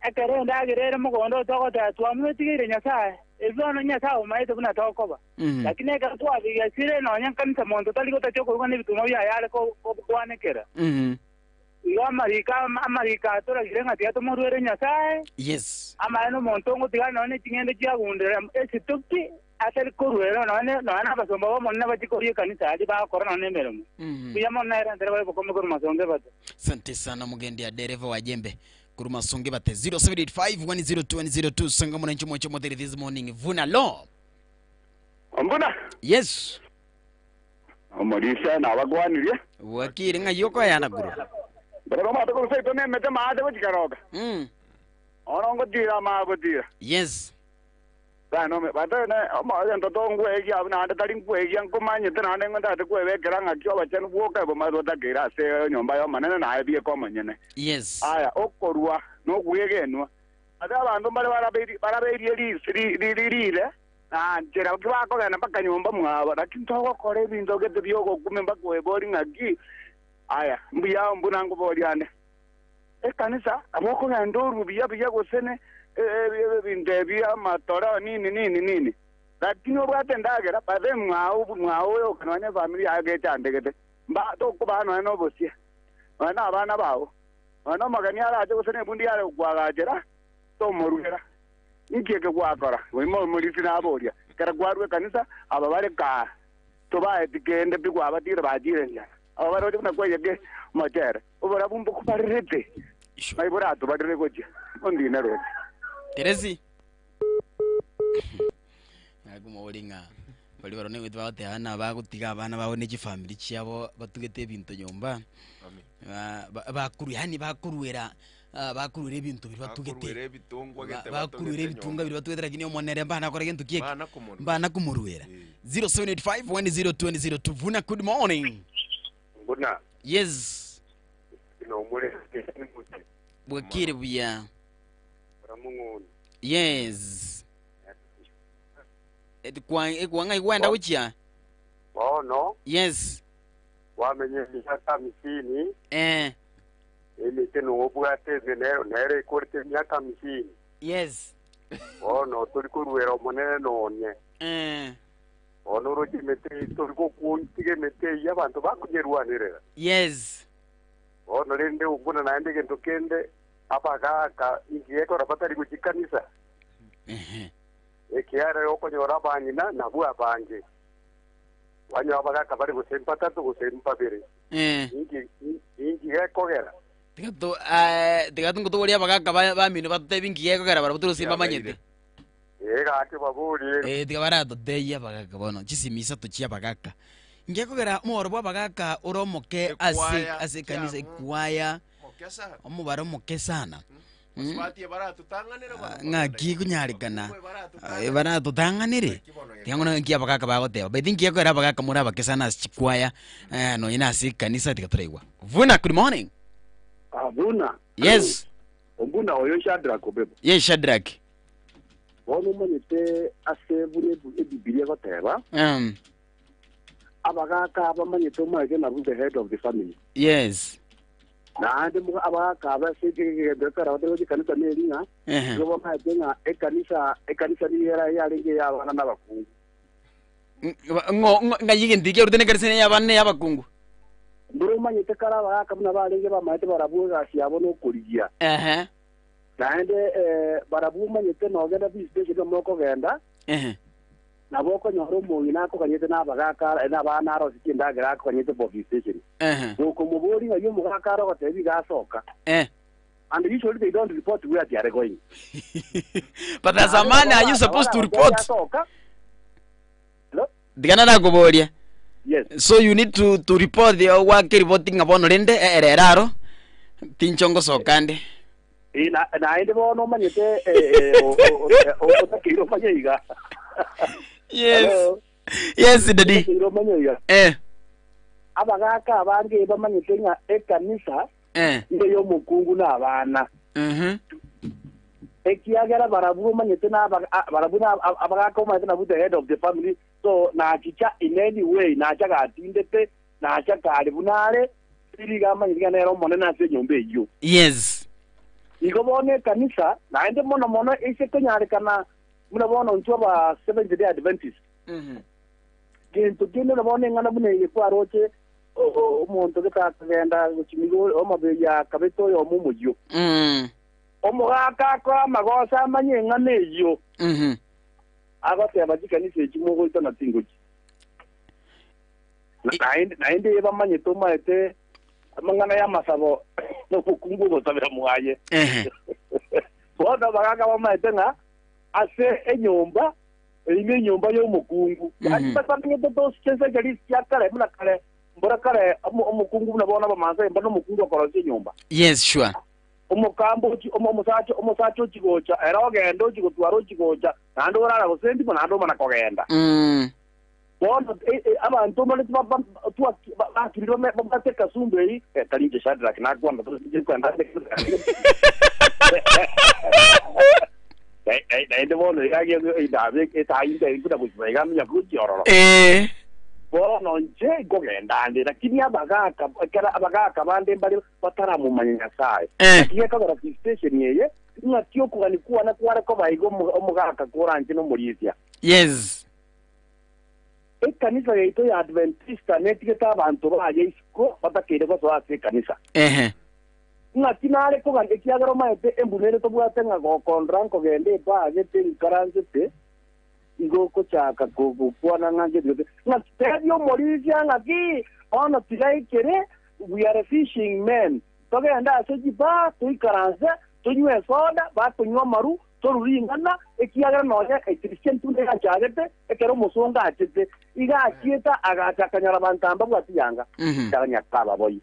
ekero endagera ere mogondo togoteba twamwetigeire Nyasae, ebi bono Nyasae omaete buna tokoba. Lakini ekero twabigesire nonya nkanisa monto tari gotacha okorua nebituma biaye are kwanekera. Igo amariko amariko atoragire ng'a tiga tomoruere Nyasae. Yes. Amaene omonto ongotigana nonya ne ching'endo chiagundera esituki atari koruera nonya nonya nabasomba b'Omonene bachie koria ekanisa aria bagokora nonya nemeremo. Mbuya mono nere entereba y'obokombe korwa masonge bate. Asante sana mugendi ya dereva wa jembe korwa masonge bate 0785 102 102 sanga mwananchi mwacho mothere this morning vuna lo Ombuna. Yes. Omorisia nabakwanirie. Bwakire ng'ai okoyana korwa? Barabwo bamate korwa seito nemete maate gochia karoka. Ono ngotira amaya gotira. Yes. Nome bata ne omogento tongwegia abwo naende tari nkwegia nkomanyete naende ntagete kwebekera ng'aki obachenu bwoka bomanyete botakeire ase enyomba y'Omonene naye bieka omonyene. Yes. Aya, okorua na okwegenwa. Ase abanto mbare barabeirie barabeirie ris ri ri rire na nchera ki bakogenda mpaka nyomba mwabo, lakini togokora ebinto gete bi'ogokumia mpaka oeborie ng'aki. Aya, mbuya mbuna nkoboria ande. Ekanisa, nabo okogenda orue buya buya gose ne ebinto ebi amatore nini nini nini, lakini obwate endagera babe mwao mwao oyoka nonya efamiri yaye gechandegete, mba tokobaa nonya na obosie, nonya na abana bao, nonya na omogeni arache gose na ebundi yare gokoagachera, tomorugera. Inki eke gwakora? Oimo omorisia naboria, Ekero kwarua ekanisa, aba bare kaa tobaeti kende pi kwabatigire bachire enchara. Aba baroche buna kweyeka omochere. Oborabu mbokobarerete, ng'ai boratobarere gochia? Ondine roche. Teresi. Nakomobori ng'a baria baroo nigo bagoteba ng'a bagotiga abana babo ne chifamiri chiabo batugete ebinto nyomba, ba- ba- bakorwa yaani bakoruera bakoruera ebinto biria batugete. Bakoruera ebitongwa gete Bakoruera batugete ebitunga nyomba. biria batugete lakini omonene mbana kora gento ki eke? Mbana komoruera. Mbana komoruera. 0785 10202 Vuna good morning. Buna Yes. nomore Bwakire buya. Ramung'uni. Yes. Kwa kwa ng'ai gwenda gochia? Bono Yes. wamenye emiaka hamsini Eh. emete nobwate ime nero nere ekorete emiaka hamsini Yes. bono tori koruera omonene nonye Eh. Bono oroche emete eye tori gokuntiga emete eyio abanto bakonyerwanerera. Yes. Bono rende buna naende egento kende, abagaaka inki gekora batari gochia kanisa? Ekiagera okonyora abang'ina nabwo abange, kwanyora abagaaka bare gose mbatato gose mbabere. Eh. Inki inki gekogera? Tiga to eh, tiga ngotoborie abagaaka ba- bamino batotebi inki gekogera barabwo torose mbamanyete. Ee, gaki baborie. Ee, tiga baratotebie abagaka bono, chisimi isato chi'abagaka. Ngekogera omobaro bw'abagaka ore omoke ase Ekwaya ase ekanisa kiang'u. ekwaya, Moke sana. omobaro omoke sana. Basubati ebaratotang'anere bono Ng'aki konyarekana ebaratotang'anere? Tiga ng'o naki abagaka bagoteba. By the way, nki gekogera abagaka more abake sana ase chikwaya, nonya na ase ekanisa tiga toraigwa. Vuna, good morning. Ah, buna. Yes. Ombuna oyo Shadrach Obebo. Yes, Shadrach. Bono omanyete ase buna Ebibilia egoteba, abagaaka abamanyete omanyete nabwo the head of the family. Yes. Naende abagaaka aba ase egento ekero batari gochia ekanisa neri ng'a nigo bamanyete ng'a ekanisa ekanisa nigo era yarenge ey'abana na abakungu. Ng'ai egento ekia arute nekanisa eye y'abana na ey'abakungu? Mboro omanyete kare abagaaka buna barenge bamanyete barabwo egasi yabo nokorigia. Naende barabwo omanyete nogenda visitation amo okogenda, nabo okonyora omong'ina akoganyete na abagaaka na abana arosetie endagera akoganyete for visitation. Gokomoboria ng'ai omogaka are ogotebi iga asoka. And usually they don't report where they are going. But as a man are you supposed to report? Asoka. Tiga narakoboria. Yes. So you need to to report gwake report ng'a bono rende ere aro tincho ngosoka nde. Eh, na- naende bono omanyete eh, eh, o- o- o- otakeire omanye iga Yes. Hello? Yes, daddy. Otakeire omanye iga Eh. abagaka abange bamanyete ng'a ekanisa Eh. nigo y'omokungu na abana Ekiagera barabwo omanyete na aba- a- barabwo na ab- abagaka omanyete nabwo the head of the family so nachicha in any way nacha gatindete nacha kare buna are tiri iga amanyete ng'a nere omonene ase enyomba eyio. Yes. Igo bono ekanisa, naende mono mono ase konyarekana buna bono intwe aba Seventh Day Adventist, gento kende na bono eng'ana buna eye kwaroche omonto gete akagenda gochimiga omoberi akabete oyomo omoyio. Omogaka akore amagoso amanye eng'ana eyio, agoteba chikanisa echi mogoitana tingochi. Naende naende ebamanyete omaete amang'ana y'amasabo nomokungu ogosabera mwaye. Bono abagaaka bamaete ng'a ase enyomba eyio nenyomba y'omokungu. Yaani bamanyete those centuries chia kare buna kare mbora kare omokungu buna bono abamansae mbare nomokungu okorosia enyomba. Yes, sure. Omokamba ochi omo omosacha omosacha ochia gocha, ere ogende ochia gotwara ochia gocha, naende orara gose endimo, naende omana kogenda. Bono e e abanto mbare ba ba twaki ba bakirire bame babwate ekasumba eyio, eh, tari inche Shadrack nakwana inche nkwenda Naende bono iga indabe etai nde buna gochia iga manya gochia ororo. Eh. Bono inche nkogenda nde, lakini abagaaka ekero abagaaka bande mbare bataramomanya Nyasae. Eh. Naki gekogera visitation eye, ng'aki okogania kwane kware koba iga omogaaka koranche nomorisia. Yes. Ekanisa yaito ya Adventista netigete abanto baye isiko batakeire gosoa ase ekanisa. Ehe. Ng'aki nare kogania, ekiagera omaete embuna ere tobwate ng'a gokondora nkogenda ebaa gete nkaransete, igo okochaka gokwana ng'a ngeti gose ng'aki tebia omorisia ng'aki bono tiga ekere, we are fishing men, togende ase chibaa toikaranse, tonywe esoda, bakonywa amaru, torure ring'ana, ekiagera nonya Christian tunda yachagete ekero omosongo achete, iga achiete agacha akanyora abanto aba mbabwati yanga, ekiagera akababoi.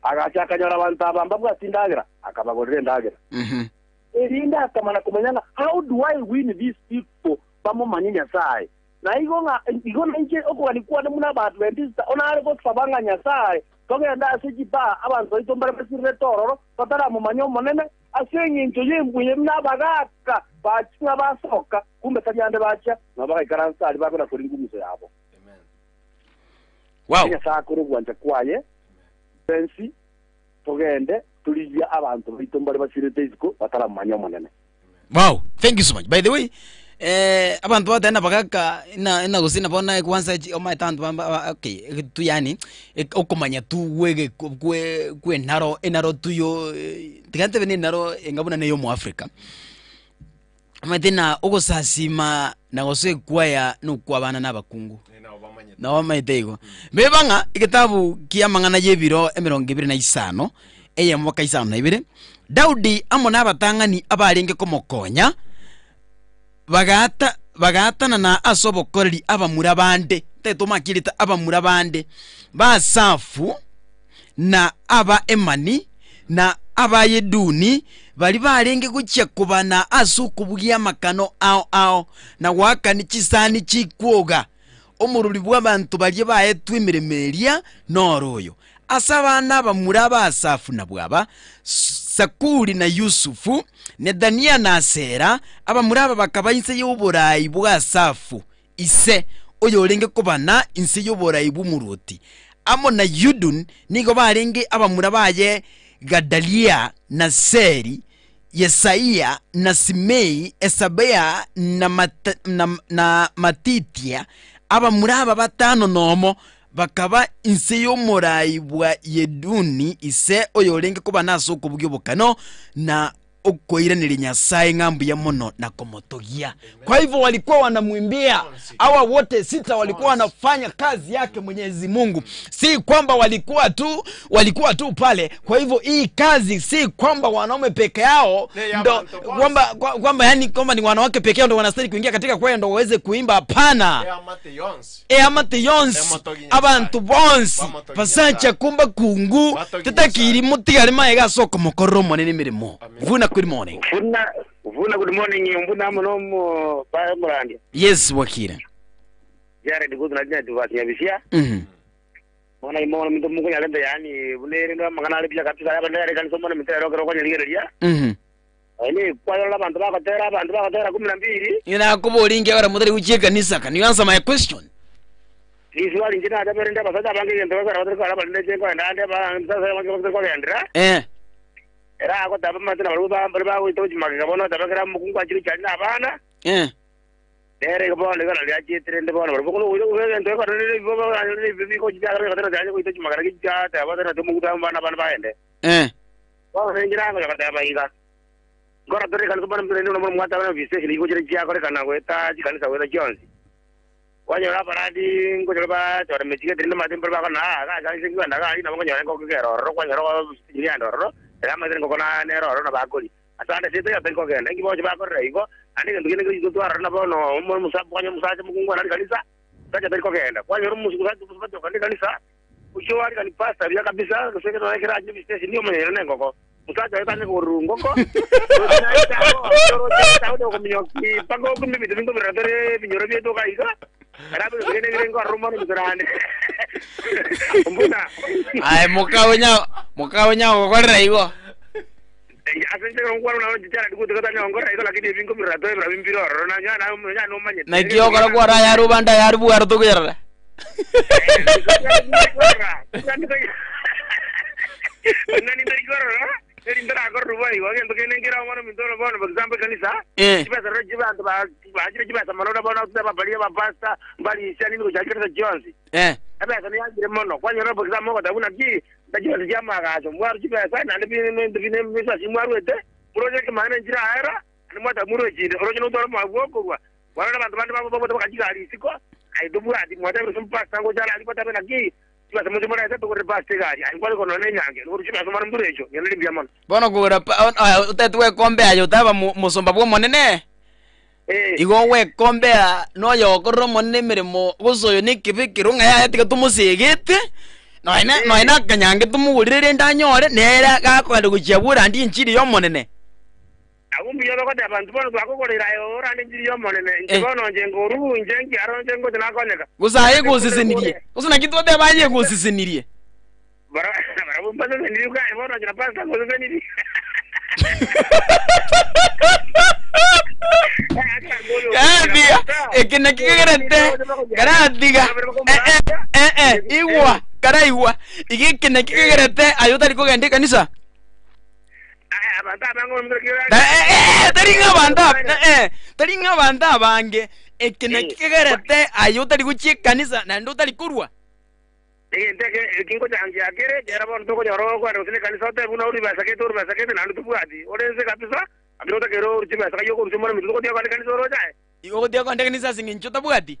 Agacha akanyora abanto aba mbabwati endagera, akabagorera endagera. Erinde akamana komanya ng'a how do I win these people bamomanye Nyasae. Na igo ng'a igo nainche okogania kwane buna Abaadventista onare gosaba ng'a Nyasae togende ase chibaa abanto baito mbare basirerete ororo bataramomanya Omonene ase engencho y'embwa eye buna abagaaka bachia ng'a basoka kumbe tari ande bachia nabo bagaikaransa aria bakona koria ingumuso yabo. Wow. Nyasae akore ogwancha kwaye twensi togende torigie abanto baito mbare basirete isiko bataramomanya Omonene. Wow, thank you so much. By the way, eh, abanto batari na bagaka ina ina gose nabo na kwanza chi- omanyete abanto bamba ba- okay, ege tu yaani ek- okomanya tu gwege kwe kwenaro enaro tu yo eh, tiga ntebe na enaro enga buna na eya omoafrika. Omanyete na ogosasima na gose ekwaya na okwabana na abakungu. Nabo bamanyete igo. Beba ng'a egetabu ki'amang'ana y'ebiro 25, eyemo mpaka isano na ibere, Daudi amo nabatang'ani abarenge komokonya bagaata bagaatanana ase obokoreri abamura bande, ntagete omake erieta abamura bande, b'Asafu, na aba Emani, na aba Yeduni, baria barenge gochia kobana ase okobugia amakano ao ao, na goakania chisani chikwoga. Omorori bw'abanto baria baetwe emeremo eria noro oyo, Ase abana abamura b'Asafu nabwo aba, Sakuri na Yusufu, Nethania na Asera, abamura aba bakaba inse y'oboraai bw'Asafu ise, oyorenge kobana inse y'oborai bw'omorwoti, amo na Yudun nigo barenge abamura baye Gadalia na Seri, Yesaia na Simei, Esabea na, Mata, na, na Matitia, abamura aba batano nomo bakaba inse y'omorai bwa Yeduni ise, oyorenge kobana ase okobugia obokano na okoiraneria Nyasae ng'a mbuya mono na komotogia. Kwa hivyo walikuwa wanamwimbia hawa wote sita, walikuwa wanafanya kazi yake Mwenyezi Mungu, si kwamba walikuwa tu walikuwa tu pale. Kwa hivyo hii kazi si kwamba wanaume peke yao ndo kwamba kwamba yani kwamba ni wanawake peke yao ndo wanastahili kuingia katika kwaya ndo waweze kuimba. Hapana, eamate yonsi abantu bonsi basacha kumba kungu tetakiri mutigare maega ase okomokorera Omonene emeremo. Vuna good morning. Vuna, vuna good morning, mbuna amo nomo ba murandia. Yes wakire. Jared gutu na jina tuva nyabisia. Bona imo minto mungu nyalende yani bunere ndo mangana ari bya kabisa yaba ndere kanisa mona mitero kero kwa nyaligereria. Ene kwayola abantu bakotera abantu bakotera 12. Ina kuboria inki ekero motari gochia ekanisa can you answer my question? Riswali inche natabere nde abasacha abange egento bakora batari kora barende inche nkoenda ande abasacha abange batari kogendera. Ere agoteba amate nabarabwo bare bagoita gochia magega bono oteba ekero omokungu achire gochia na abana. Nere igo bono igo nario achiete rende bono barabwo kono ogoita koba egento ekero rende ebibe baranyore ebibe bigochia biagera bigatera tiacha goita gochia magega gichia ateba oteba naki omokungu abana abana bagende. Bono enchera agocha goteba iga, Nkora tore ekanisa bono rende buna bono mwateba na visitation igochire chiakorekana goeta chikanisa goeta chionsi. Kwanyora abarandi ngochore bachore emechie gete rende omanyete mbare bakona aa iga ase nkogenda iga aria nabo nkonyora engoko ekero ororo kwanyora visitation yande ororo ere amaete engoko nere ororo nabo akoria. Ase ande ase tari kogenda inki bogochia bakorera igo naende egento kende ngechi gotwarora na bono omosa kwanyora omosacha omokungu one are kanisa omosacha tari kogenda kwanyora omosacha okande kanisa ochio arigani pastor buya kabisa gose ekero ekero achire visitation omonyene na engoko. Musacha oye tanye kogorerwa ngoko, oroche mpaka okumia ebinto binkobirora tore ebinyoro biaito iga iga, alafu ebinto binde bire nkorora omwana omochore ande. Mbuna. Aye mokawe nya mokawe nya gokorera igo. Ase inche ekero nkwana buna chichara ndigotuka tanya gonkorera igo lakini ebi nkobirora tore birobio mbire ororo na nya na nomanyete. Naki okora kwara ayare obande ayare bwaro tokoyarora. Eh. Eh. Bono nabanto bande babo bagote bakachiga risiko, aye tobwati, mwatebire gose omopastor ngocha are aria batabe naki, chibesa moche morete togorere pastor egari, aye nkware korora nenyange, nigo chibesa omwana mbura echo, ng'ende ri mbuya mono. Bono kogora pa- on- aya, otagete gwekombea aye otaba mo- mosomba bw'Omonene, igo ogwekombea noyokorera Omonene emeremo gose oyo nekebe ekero ng'a yaya tiga tomosegete, nonya na- nonya na akanyange tomogorere rende anyore, nere gakogenda gochia bworandie enchiri y'Omonene. Agwo mbuya bagoteba abanto bono twakogorera aye orande enchiri y'Omonene, inche bono inche nkorua, inche nkiaroro inche ngocha nakonyeka. Gose aye egosesenirie, gose naki twateba aye egosesenirie. Barabwo mbasesenirie aye bono inche na pastor ngosesenirie. Karatiga, eke nakio kegerete, karatiga, eh, eh, eh, eh, igwa, karaigwa, iga eke nakio kegerete aye otari kogenda ekanisa. Tari ng'a abanto ab- eh, eh, tari ng'a abanto abange, eke naki kegerete aye otari gochia ekanisa naende otari korua. Egento eke eki ngochangia kere, kera bono tokonyora okwenda gose nekanisa otebe buna oribesa gete oribesa gete naende tobwati. Ore inse kabisa, lakini otakeire orusie ebesa kayio okorusia omwana ominto togotiga kogenda ekanisa oroche aye. Igo ogotiga kogenda ekanisa ase eng'encho otabwati.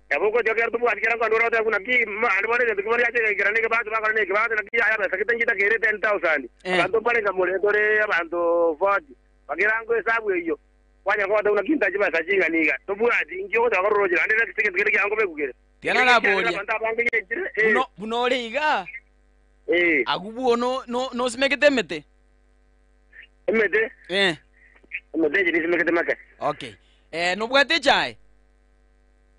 Nabo ogotiga kera tobwati kera nkonde ore goteba buna ki, naende bono egento kimo riacha egeikera na ekebaso bakora na ekebaso naki yaya besa gete nchitakeire 10,000. Abanto mbarenge more tore abanto 40. Bakerango esabu eyio, kwanyara kogoteba buna ki ntache besa ching'ana iga. Tobwati, inki ogochaka korora oroche naende next egento kende kiango kobekwa kere. Tiga naraboria, Abanto abange gechire, eh. Buna, buna ore iga, agwo bwo no, no, nosimekete emete? Emete? Eh. Emete eche nisimekete meke. Okay. Eh, nobwate echae?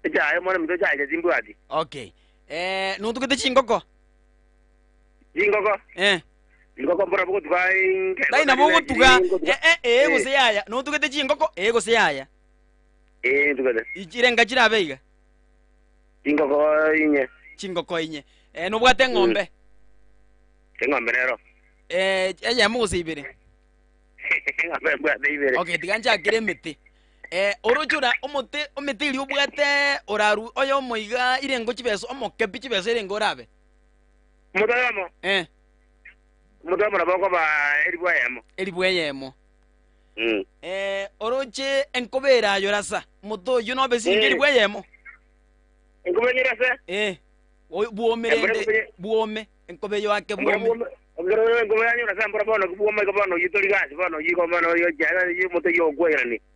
Echae omwana ominto echae eche timbwati. Okay. Eh, notugete chingoko? Chingoko? Eh. Chingoko mbora bogotuga inke. Tari nabo ogotuga eh, eh, eh, gose yaya. Notugete chingoko eh gose yaya. Eh, ntugete. Ichirenga chirabe iga? Chingoko inye. Chingoko inye. Eh, nobwate eng'ombe? Eng'ombe nero. Eh, eyemo gose ibere? Eng'ombe mbwate ibere. Okay, tiga nchakere emete. Eh, oroche ora omote omete eria obwate oraru oyomo iga irengo chibesa omoke pi chibesa erenge orabe. Omote oyomo? Eh. Omote oyomo nabo okoba elifu eyemo. Elifu eyemo. Eh, oroche enkoba ere aye orasa, omote oyio nobe siringi elifu eyemo. Enkoba enye erase? Eh. Oyo bwome rende bwome enkoba eyo ake bwome.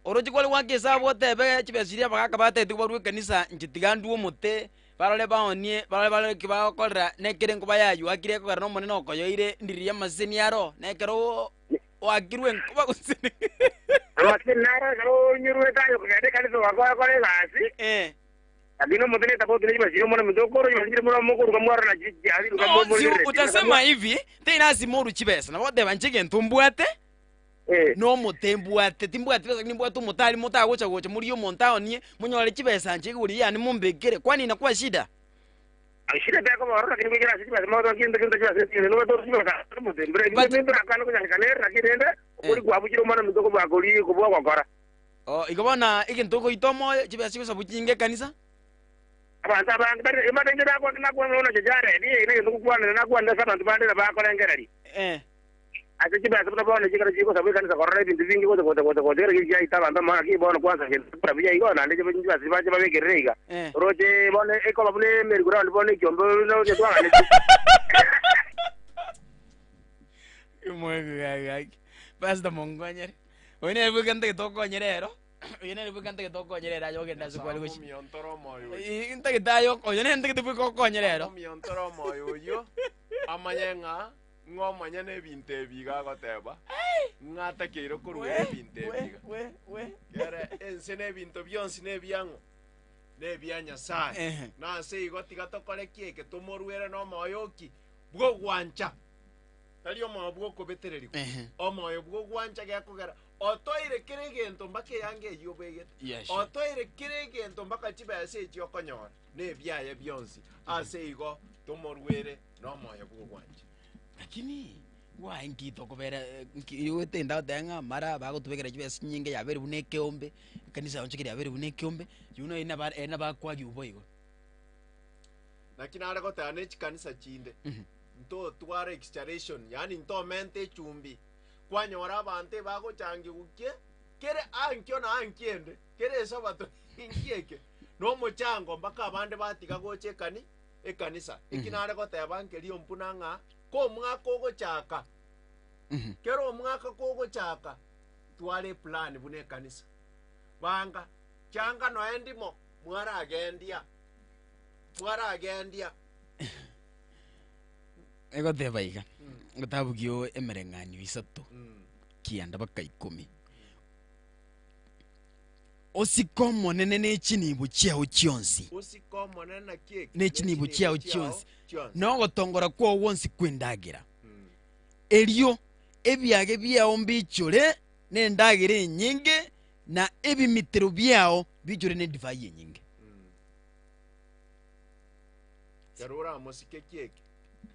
Oroche kware goaka esabu otebe chibesa chiria abagaka batebetigwe barue ekanisa inche tiga ndue omote barore baonie barore barore eki bagokorera nekere enkoba yayuakire ekogera na Omonene okoyoire ndiriria amaseseni aro nekero oakirwe enkoba gose Amaseseni naro ekero onyerwete aye okogenda ekanisa ogakora egasi. Lakini omonto netafauti ne chibesa chiria omwana ominto okorwa, chibesa chiria muna mokoruga mwarora nachi chiabiruka No, si momorerete. utasema hivi, teri lasima orue chibesa, nabo ogoteba inche egento mbwate, nomote mbwate, timbwati besa lakini mbwate omote aria motagocha gocha morie omonto aonie, monyore chibesa inche igoro yane mombekere, kwani inakuwa shida? Shida tekoba ororo lakini goikera ase chibesa mogoteba kende kende chibesa echinde nigo tore chibesa ase omote mbere But- ebinto birakane konyareka nere lakini rende okori kwabuchire omwana ominto kobua kori kobua gokora. Oh, igo bono egento ogoita omoyo, chibesa chigosabu chinyinge ekanisa. Abanto abange tari emate inche nakwa nakwana bono Jared, eye negento ngokwanera nakwanire ase abanto bande nabakorengereria. Eh. Ase chibesa buna bono chikero chigosabwa ekanisa korora ebinto binge gocha gocha gocha gocha ekero chiaita abanto amaene lakini bono kwansa gento kora buya igo naende chibe chibesa chibache babekerere iga. Eh. Oroche bono ekoba buna emerry go round bono ekiombe oroche twaganeti. Pastor mongonyere. Oyo nere bweka ntagete okonyere ero, oyo nere bweka ntagete okonyere ero aye ogende ase kware gochia. Omiontore omoyo oyio. Eh, ntagete aye oyo nere ntagete bweka okonyere ero. Omiontore omoyo oyio, amanye ng'a. Ng'a omonyene ebinto ebi iga agoteba, ng'a atakeire koruera ebinto ebi iga. Kere ense na ebinto bionsi nebiang'o? Nebia Nyasae. Na ase igo tiga tokore ki eke? Tomoruere nomoyo o ki? Bw'ogwancha. Tari omoyo bw'okobetererigwa. Omoyo bw'ogwancha gekogera otoire kera egento mpaka eyanga eyio obegete. Yes, sure. Otoire kera egento mpaka chibesa echi okonyora, nebiaye bionsi. Ase igo tomoruere nomoyo bw'ogwancha. Lakini gwaye nki tokobera nki ogotenda goteba ng'a mara bagotobekera chibesa chinyinge yabeire buna ekeombe, ekanisa yaonchokire yabeire buna ekeombe, you know ere ere nabo akwagiwa boigo. Naki nare goteba ne chikanisa chinde, ntotware exaggeration, yaani ntomente echumbi, kwanyora abanto ebagochangiwa ki, kere ankio na ankio ende, kere esabato ninki eke, na omochango mpaka abande batiga gocha ekani ekanisa. Eki nare goteba nkeria ombuna ng'a komwaka ogochaka, kera omwaka kogochaka, tware eplan buna ekanisa. Banga, changa noe ndimo, mwaragendia, mwaragendia. Egoteba iga, ngotabugia emereng'anio isato, kianda baka ikomi. Osike Omonene ne chinibo chiao chionsi. Osike Omonene naki eki? Ne chinibo chiao chionsi, na ogotongora kwao gwonsi kw'endagera. Erio ebiage biao mbiichore nendagera enyinge, na ebimitero biao biichore nedivai enyinge. Ekero oramosike ki eki?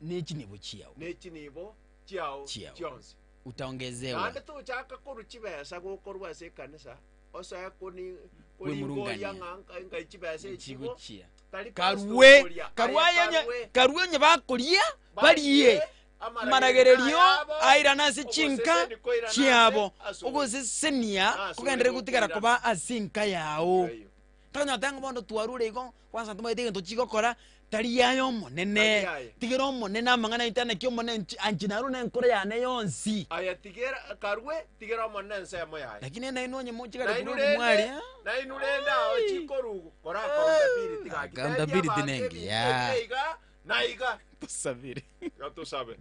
Ne chinibo chiao. Ne chinibo chiao Chiao. chionsi. Utaongezewa. Naende tochaka korwa chibesa gokorwa ase ekanisa, osoe koni Kwemurungania. koringoria ng'a nkai nkai chibesa echigo, Chigochia. tari pastor Karue, okoria, karue aye aye onye, karue. karue onye bakoria, barie Barie, amaragererio ayabo, airane ase chinka ogoseseni koirana ase chiabo, ase ore. ogosesenia Ase ore kogenderere gotigara gokoirana. koba ase enka yao. Eiyo. Tokonyora totebe ng'a bono twarure igo, kwanza ntomaete egento chigokora, tari aye Omonene, Tari aye. tigera Omonene amang'ana aito naki Omonene nchi anche narure nenkoro yane yonsi. Aye tigera karue, tigera Omonene ensemo yaye. Lakini nainwe onye mochigare Nainwe korwa rende, omwaria, nainwe rende ao chikorugu, kora accountability gaki. Tebia Accountability abanto nengiya. ebinto ebi iga na iga. Tosabere. Iga tosabe.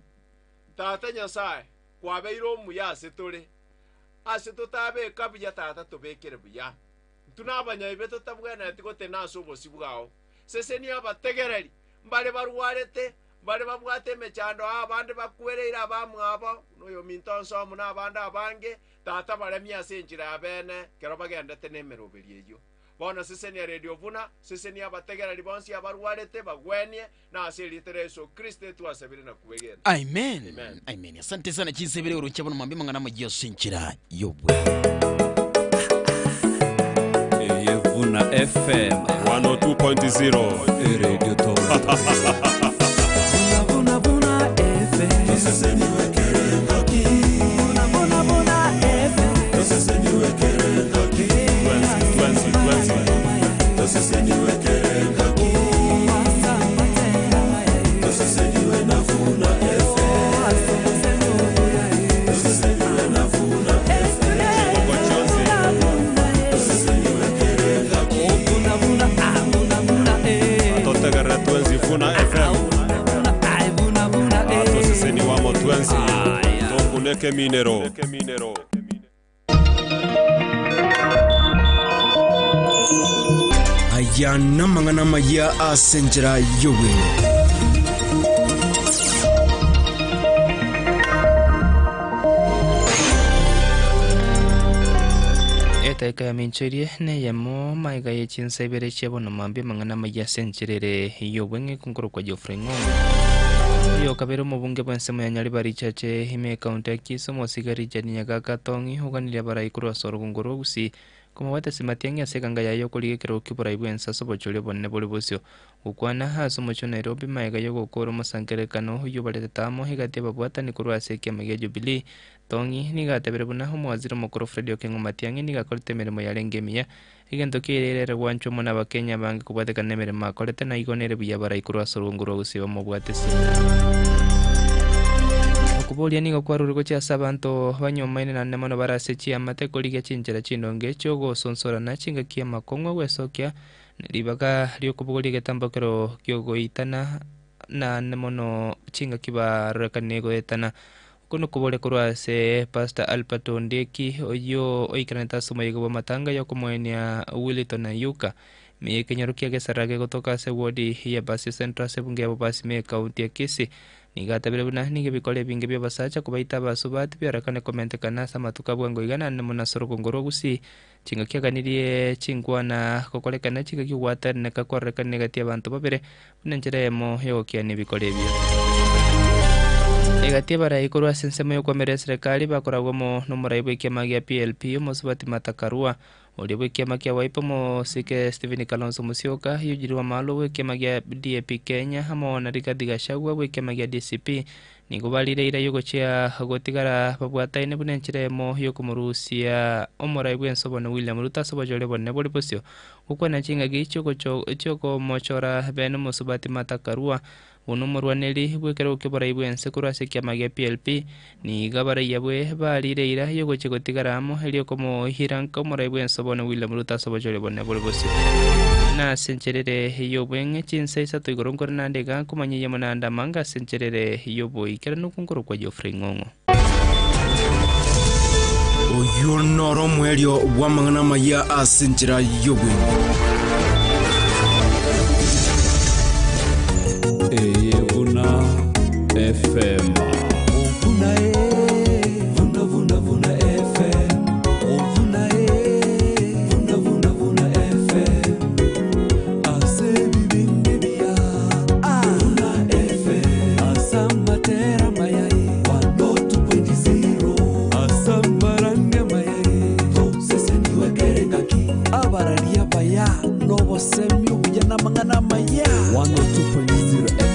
Tata Nyasae, kwabeire omuya ase tore, ase totabeka buya Tata tobekere buya. Intwe nabanyaibe totabwenereti gotena ase obosio bwao. Sesenia abategereri, mbare barwarete, mbare babwate emechando aa abande bakwereire abamwabo, buna oyominto onsomu na abande abange, Tata baremie ase enchera ya beene ekero bagendete nemeroberi eyio. Bono sesenia Radio buna, sesenia abategereri bonsi abarwarete, bagwenie, na ase erieta ria Yeso Kristo twasabire na kwegena. Amen. Amen. Amen. Asante sana chinsebere oroche bono mwambie mang'ana amayia ase enchera y'obwe. Eye Vuna FM 102.0 Radio Toronto. Vuna Vuna FM. Vuna Vuna FM. Twensi, twensi, twensi. Totegerere twensi Vuna FM. Atoseseni wamo twensi. Tokuneke minero. Aya namang'ana amayia ase enchera y'obweng'e. Etaika yaminchoirie neyemo maiga ye chinsa ibere chia bono mambia amang'ana amayia ase enchera ere y'obweng'e nkorokwa Geoffrey Ng'ong'o. Oyo okabere omobunge bw'ensemo ya Nyaribari Chache ime ekaunti ya Kisii omosiga Richard Nyagaka Tong'i oganirie abarai korwa ase orogongo rwa Gusii komobwata ase matiang'i ase eganga yaye y'okorigia ekerogo ki'oborai bw'ense ase obochori obonene bore bosio. Gokwana ase omochie o Nairobi magega y'ogokora omosangererekano oyio obaretete amo egati y'ababwatani korwa ase ekiama gia Jubilee, Tong'i nigo atebire buna omowaziri omokoro Fred Okengo Matiang'i nigo akorete emeremo yarenge emiya Egento kiaira ere gwanchwa mono Abakenya abange kobwatekana nemeremo akorete, na igo nere buya abarai korwa ase orogongo rwa gusii bamobwate ase. Okoboria nigo kwarure gochia ase abanto banyomaine naende mono bare ase chiamate korigia chinchera chindonge chi'ogosonsorana chingaki amakong'u agwesokia ribaga ri'okobogoria egetambokero ki'ogoitana. Naende mono chingaki barorekane goetana. Oko nokobore korwa ase Pastor Albert Ondieki oyio oikeranete ase omoyega bw'amatanga y'okomoenia Williton Ayuka ime y'ekenyoro kia Gesara gegotoka ase ward ya Basio Central ase ebunge ya Bobasi ime y'ekaunti ya Kisii. Nigo atabire buna nigo ebikora ebinge bi'abasacha kobaita abasubati biarekane komentekana ase amatuko a bwango iga naende mono ase orogongo rwa Gusii. Chingaki aganirie chinkwana gokorekana chingaki ogwatananeka kwarorekane egati y'abanto babere, buna enchera eyemo y'ogokiania ebikora ebio. Egati y'abarai korwa ase ensemo y'okwamera eserekari bakoragwa amo nomorai bw'ekiama gia PLP omosubati Martha Karua, oria bw'ekiama kia Wiper omosike Stephen Kalonzo Musyoka, Eugene Wamalwa bw'ekiama gia DAP Kenya amo na Rigathi Gachagua bw'ekiama gia DCP Nigo barire eira y'ogochia gotigara babwataine buna enchera eyemo y'okomorusia omorai bw'ense obonene William Ruto ase obochori obonene bore bosio. Gokwana chingaki chi'okomochora bene omosubati Martha Karua buna omorwaneri bw'ekerogo ki'oborai bw'ense korwa ase ekiama gia PLP, nigo abarai abwe barire eira y'ogochia gotigara amo erio komoira nka omorai bw'ense obonene William Ruto ase obochori obonene bore bosio. Na ase enchera ere y'obweng'e chinsa isato igoro nkore naende iga nkomanya eyemo naende amange ase enchera ere y'oboikeranu nkorokwa Geoffrey Ng'ong'o. Oyio noro omoerio bw'amang'ana amayia ase enchera y'obweng'e. Eye buna FM. Vuna e, vuna vuna vuna FM. Vuna e, vuna vuna vuna FM. Ase ebibindi bia Vuna FM. Ase amatera amaya e 102.0. Ase amarangi amaya e toseseniwe kere ngaki. Abarari abaya nobosemi obuya namang'ana amaya 102.0 FM.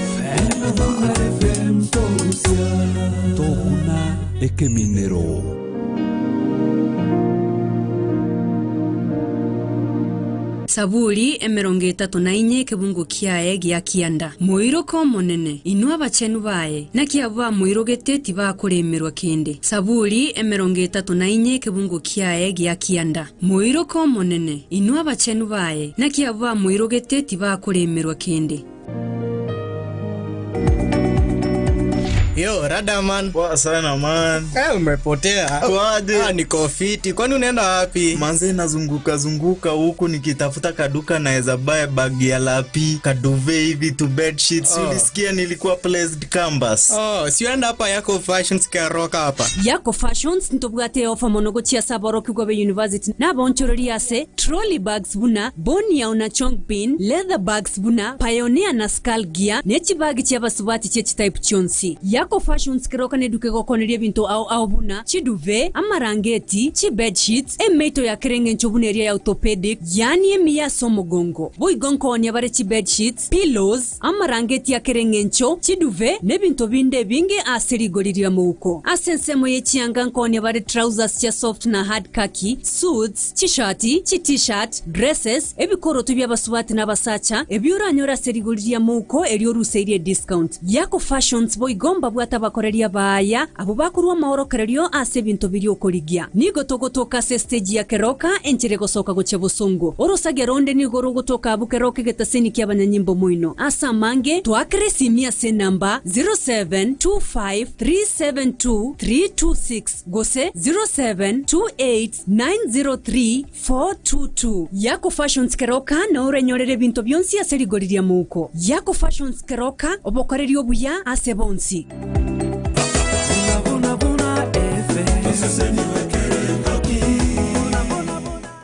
Vuna FM torusia tokuna ekeminero. Saburi emerongo etato na inye ekebungo kiaye gia kianda. Moiroke Omonene, inwe abachenu baye, naki abwo bamoirogete tibakoremerwa kende. Saburi emerongo etato na inye ekebungo kiaye gia kianda. Moiroke Omonene, inwe abachenu baye, naki abwo bamoirogete tibakoremerwa kende. Yo, rada man. Poa sana man. Eh, umepotea. Kwaje? Ah, niko fiti. Kwani unaenda wapi? Manze nazunguka zunguka huku nikitafuta kaduka naweza buy bag ya lapi, kaduve hivi tu bed sheets. Oh. Ulisikia nilikuwa placed canvas. Oh, si uenda hapa yako fashions karoka hapa. Yako Fashions ntobwate ofa mono gochia ase aborokigwa be university na abaonchoreria ase trolley bags buna Boniao na Chongpin, leather bags buna Pioneer na Skull Gear, ne chibagi chi'abasubati chie chitype chionsi. Yako Fashions keroka neduka egokoneria ebinto ao ao buna chiduvet, amarangeti, chibedsheets, emeito ya kera engencho buna eria ya orthopedic, yaani emiya ase omogongo. Boigo nkoonia bare chibedsheets, pillows, amarangeti a kera engencho, chiduvet, na ebinto binde ebinge ase rigori ri'amouko. Ase ensemo ye chianga nkoonia bare trousers chia soft na hard khaki, suits, chishati, chi-t-shirt, dresses, ebikoroto bi'abasubati na abasacha, ebi oranyore ase rigori ri'amouko erio oruseirie ediscount. Yako Fashions boigo mbabwate abakoreria abaaya, abwo bakorua amaorokererio ase ebinto biria okorigia. Nigo togotoka ase estage ya Keroka, enchera egosoka gochia bosongo. Orosagia ronde nigo rogotoka abwo Keroka egetaseni ki'abanyanyimbo moino. Ase amange, toakere esimi ase enamba 0725372326 gose 0728903422. Yako Fashions Keroka nao orenyorere ebinto bionsi ase rigori ri'amouko. Yako Fashions Keroka, obokoreri obuya ase bonsi.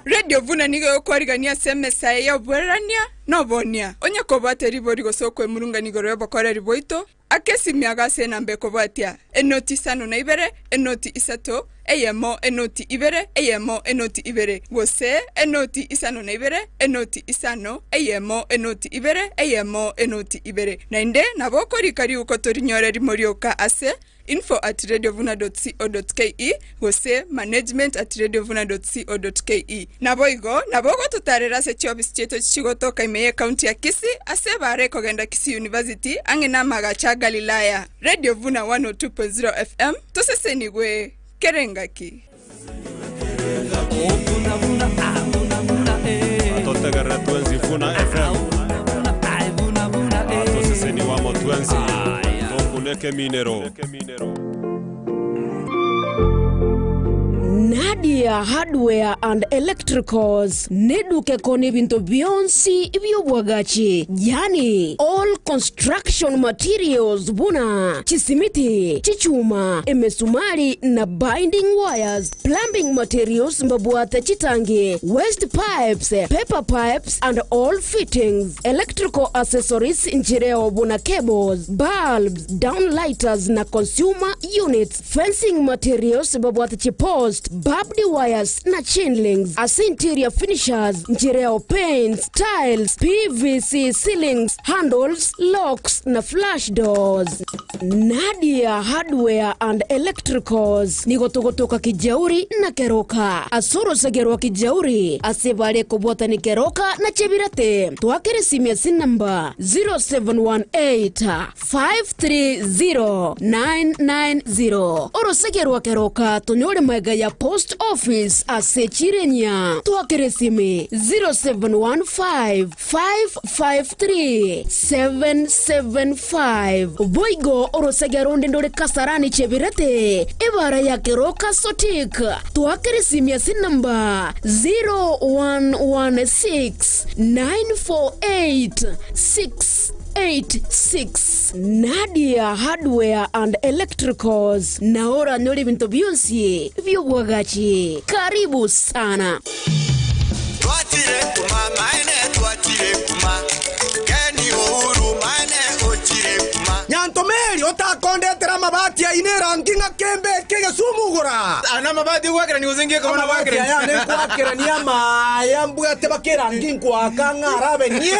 Radio Vuna nigo egokwarigania ase emesa eye y'oboererania na obonia. Onye kobwate ribori gose okwemurungania igoro y'obokoreri bwaito, aka esimi iga ase enamba ekobwatia, enoti isano na ibere, enoti isato, eyemo, enoti ibere, eyemo, enoti ibere, gose enoti isano na ibere, enoti isano, eyemo, enoti ibere, eyemo, enoti ibere. Naende nabo okorika riuko torinyore rimo rioka ase info at radiovuna dot co dot ke gose management at radiovuna dot co dot ke. Naboigo nabo ogototarera ase chiofisi chiaito chigotoka ime y'ecounty ya Kisii ase ebaara ekogenda Kisii University ang'e n'amagacho a Galilaya. Radio Vuna 102.0 FM, tosesenigwe kera engaki. Atotegerere twensi Vuna FM. Atoseseniwa amo. Obomo twensi tokuneke eminero. Nadia Hardware and Electricals neduka ekona ebinto bionsi bi'obwagachi, yaani all construction materials buna chisimiti, chichuma, emesumari na binding wires, plumbing materials mbabwate chitangi, waste pipes, paper pipes and all fittings, electrical accessories nchireo buna cables, bulbs, down lighters na consumer units, fencing materials mbabwate chipost, barbed wires na chain links, ase interior finishers nchireo paints, tiles, PVC ceilings, handles, locks na flush doors. Nadia Hardware and Electricals nigo togotoka Kijauri na Keroka ase orosege rwa Kijauri ase bare kobwatani Keroka na Chebirate. Twakere esimi ase enamba 0718 530 990. Orosege rwa Keroka tonyore magega ya Post Office ase Chirenya. Twakere esimi 0715 553 775. Boigo orosege ronde ndore Kasarani Chebirate, ebara ya Keroka Sotik. Twakere esimi ase enamba 0116 948 686. Nadia Hardware and Electricals nao oranyore ebinto bionsi bi'obwagachi. Karibu sana. Twachire kuma maene twachire kuma Ken Uhuru maene ochire kuma. Nyantomeri otakondetera amabati aino erangi ng'a kembe eke egesumugura. Aya namabati ogwakerania gose ngiye koba Amabati nagwakerania? aya nenkwakerania amaya mbwate baka erangi nkoaka ng'a arabe nie.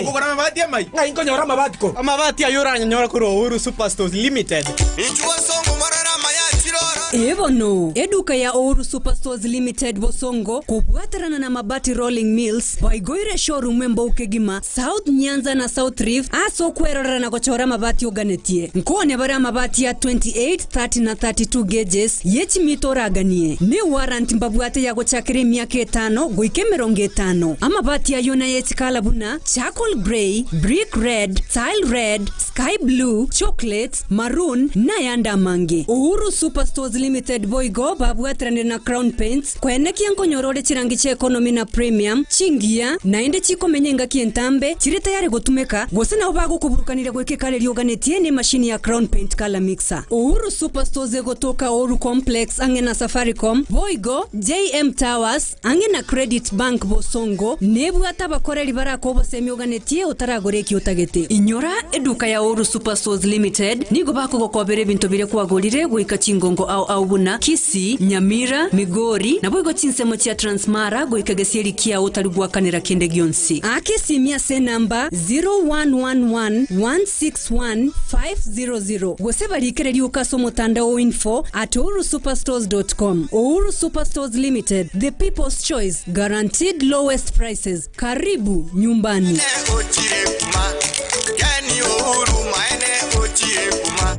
Okogora amabati amai? Ng'ai nkonyora amabati korwa? Amabati ayio oranyanyora korwa Uhuru Superstores Limited. Inchuo songo morore amaya chiroro. Ee bono, eduka ya Uhuru Superstores Limited Bosongo kobwaterana na Mabati Rolling Mills baigoire showroom embou kegima South Nyanza na South Rift ase okwerorera na gochora amabati oganetie. Nkonya bare amabati ya 28, 30 na 32 gauges ye chimita oraganie. Ne warranty mbabwate ya gochakera emiaka etano goika emerongo etano. Amabati ayio naye chikala buna charcoal grey, brick red, tile red, sky blue, chocolate, maroon nayande amange. Uhuru Superstores Limited boigo babwateranire na Crown Paints koenekia nkonyora ore chirangi chia economy na premium, chingiya, naende chikomenya engaki entambe, chire tayari gotumeka, gose nabo bagokoburukaniria goika ekara eria oganetie nemashini ya Crown Paint Colour Mixer. Uhuru Superstores egotoka Uhuru Complex ang'e na Safaricom, boigo JM Towers ang'e na Credit Bank Bosongo nebwate abakoreri barake obosemi oganetie otaragora eki otagete. Inyora eduka ya Uhuru Superstores Limited nigo bakogokobera ebinto biria kwagorire goika chingongo ao ao buna Kisii, Nyamira, Migori, naboigo chinsemo chia Transmara goika gesieri kiao otari goakanera kende gionsi. Aka esimi ase enamba 0111 161 500 gose barikere rioka ase omotandao o info at uhurusuperstores dot com. Uhuru Superstores Limited, the people's choice, guaranteed lowest prices. Karibu nyumbani. Ochire kuma Ken Uhuru maene ochire kuma.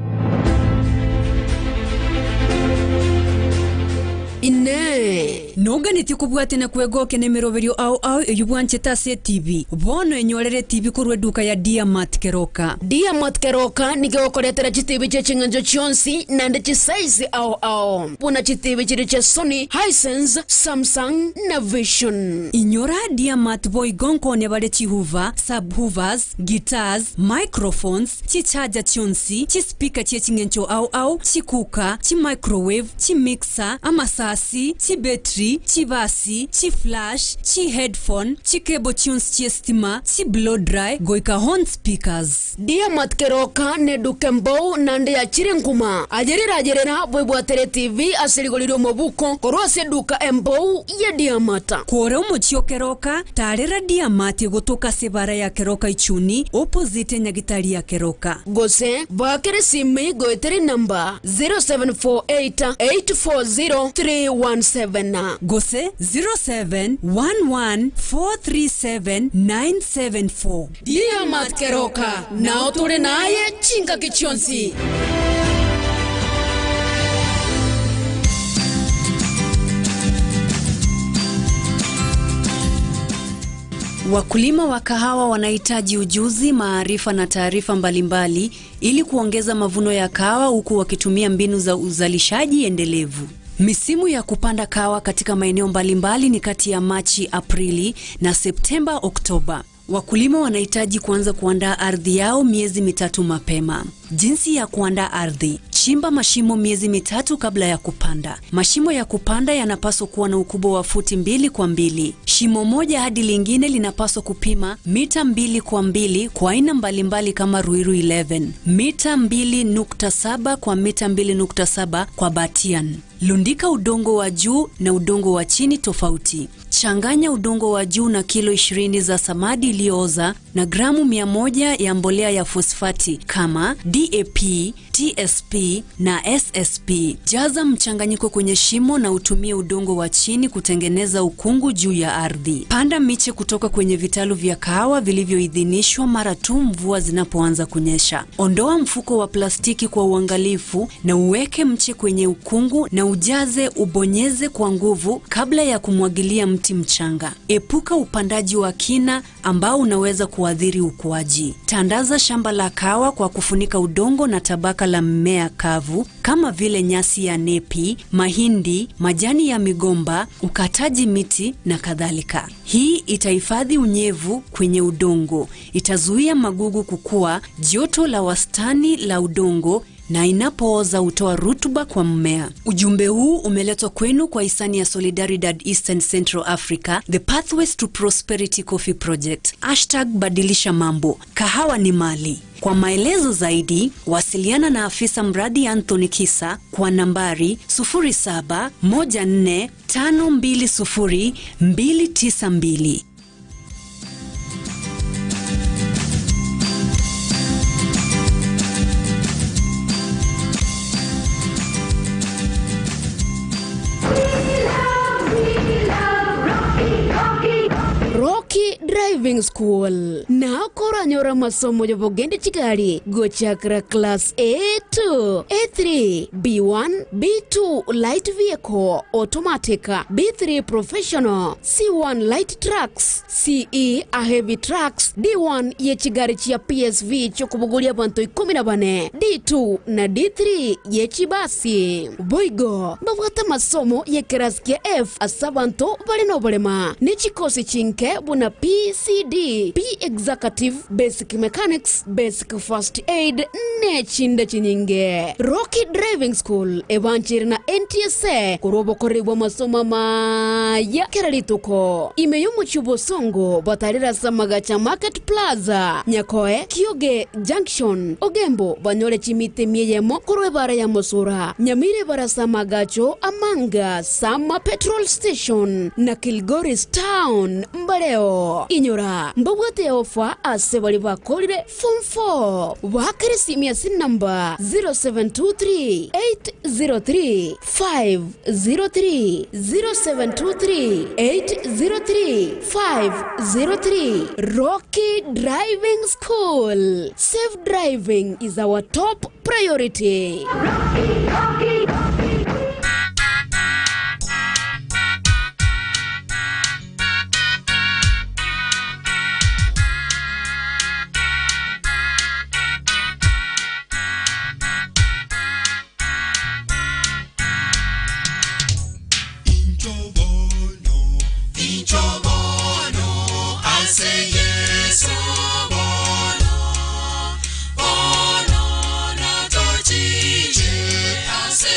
Inee! Noganetie kobwatia na kwegokia nemeroberio ao ao eyio bwanchete ase etibi? Bono enyorere etibi korwa eduka ya Diamat Keroka. Diamat Keroka nigo egokoretera chitibi chie ching'encho chionsi naende chisize ao ao, buna chitibi chiria chia Sony, Hisense, Samsung na Vision. Inyora Diamat boigo nkonya bare chihoofer, subwoofers, guitars, microphones, chicharger chionsi, chispeaker chie ching'encho ao ao, chicooker, chimicrowave, chimixer, amasasi, chibetri, chibasi, chiflash, chiheadphone, chicable chionsi chi'esitima, chiblow dry, goika horn speakers. Diamat Keroka neduka embou naende yachire nkuma. Ayerera ayerera bwebwatere TV ase rigori ri'omobuko korwa ase eduka embou ya Diamat. Kore omochie o Keroka, tarera Diamat egotoka ase ebara ya Keroka Ichuni, opposite enyagitari ya Keroka. Gose baakere esimi goetera enamba 0748 840 317. Gose 0711 437 974. Diamat Keroka, nao tore naye chingaki chionsi. Wakulima wa kahawa wanahitaji ujuzi, maarifa na taarifa mbalimbali ili kuongeza mavuno ya kahawa huku wakitumia mbinu za uzalishaji endelevu. Misimu ya kupanda kahawa katika maeneo mbalimbali ni kati ya Machi, Aprili na Septemba, Oktoba. Wakulima wanahitaji kuanza kuandaa ardhi yao miezi mitatu mapema. Jinsi ya kuandaa ardhi: chimba mashimo miezi mitatu kabla ya kupanda. Mashimo ya kupanda yanapaswa kuwa na ukubwa wa futi mbili kwa mbili. Shimo moja hadi lingine linapaswa kupima mita mbili kwa mbili kwa aina mbalimbali kama Ruiru 11, mita 2.7 kwa mita 2.7 kwa Batian. Lundika udongo wa juu na udongo wa chini tofauti. Changanya udongo wa juu na kilo 20 za samadi iliyooza na gramu 100 ya mbolea ya fosfati kama DAP, TSP na SSP. Jaza mchanganyiko kwenye shimo na utumie udongo wa chini kutengeneza ukungu juu ya ardhi. Panda miche kutoka kwenye vitalu vya kahawa vilivyoidhinishwa mara tu mvua zinapoanza kunyesha. Ondoa mfuko wa plastiki kwa uangalifu na uweke mche kwenye ukungu na ujaze, ubonyeze kwa nguvu kabla ya kumwagilia mti mchanga. Epuka upandaji wa kina ambao unaweza kuathiri ukuaji. Tandaza shamba la kahawa kwa kufunika udongo na tabaka la mmea kavu kama vile nyasi ya nepi, mahindi, majani ya migomba, ukataji miti na kadhalika. Hii itahifadhi unyevu kwenye udongo, itazuia magugu kukua, joto la wastani la udongo na inapooza hutoa rutuba kwa mmea. Ujumbe huu umeletwa kwenu kwa hisani ya Solidaridad Eastern Central Africa, The Pathways to Prosperity Coffee Project. Hashtag badilisha mambo, kahawa ni mali. Kwa maelezo zaidi, wasiliana na afisa mradi Anthony Kisa kwa nambari 0714520292. Rocky Driving School nakoranyora masomo yobogende chigari gochakra class A2 A3 B1 B2 light vehicle automatic B3 professional C1 light trucks CE a heavy trucks D1 yechigari chia PSV chokubugulia bantu 14 D2 na D3 yechibasi boigo babwata masomo yekerasi kia F asa bantu bali nobolema nechikosi chinke buna PCD P Executive Basic Mechanics Basic First Aid nechinda chinyinge Rocky Driving School ebanchiri na NTSA kurobokoribwa masomo maya kera rituko ime y'omuchubosongo batarira samagacha Market Plaza Nyakoe Kioge Junction Ogembo banyore chimite mieyemo korwa ebara ya Mosura Nyamire barasa magacho Amanga Sama Petrol Station na Kilgoris Town Mbareo inyora mbabwate ofa ase bari bakorire form 4 bakere simia sin namba 0723 803 503 0723 803 503 Rocky Driving School. Safe driving is our top priority. Inchobono, ase Yesu bono, bono na tochiche ase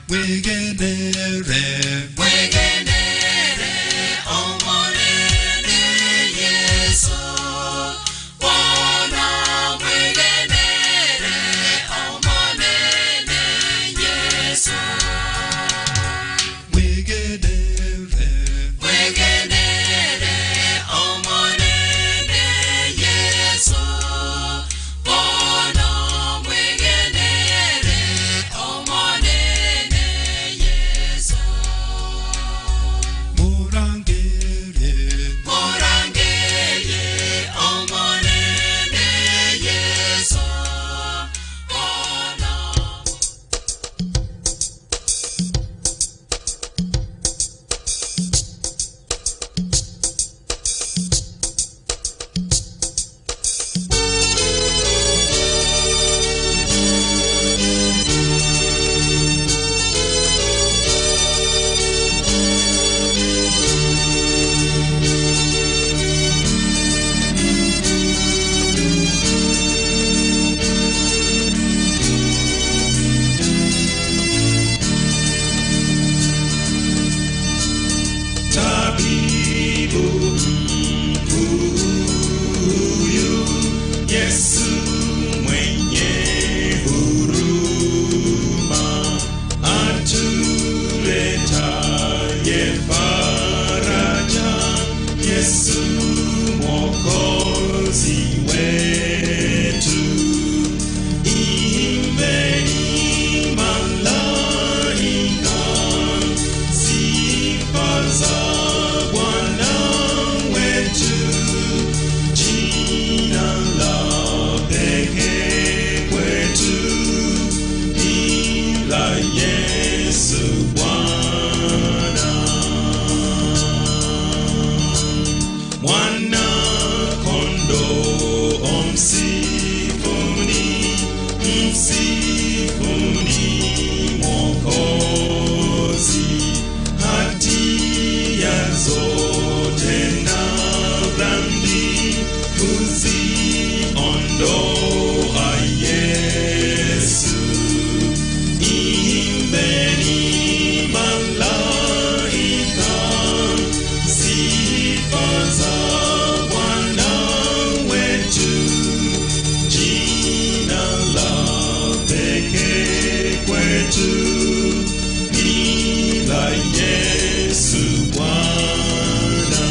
Mwegenere Mwegenere Omonene Yesu Bwana mwegenere Omonene Yesu Mwegenere Mwegenere Omonene Yesu Bwana mwegenere Omonene Yesu Murangere Murangere Omonene Yesu Bwana Tabibu mkuu huyu Yesu mwenye huruma atuletaye faraja Yesu mwokozi wetu Imbeni malaika sifa za Bwana wetu, jina la pekee kwetu ni la Yesu Bwana. Mwana kondoo msifuni, msifuni Mwokozi, hatia zote na dhambi huziondoa Yesu. Imbeni malaika, sifa za Bwana wetu, jina la pekee kwetu ni la Yesu Bwana.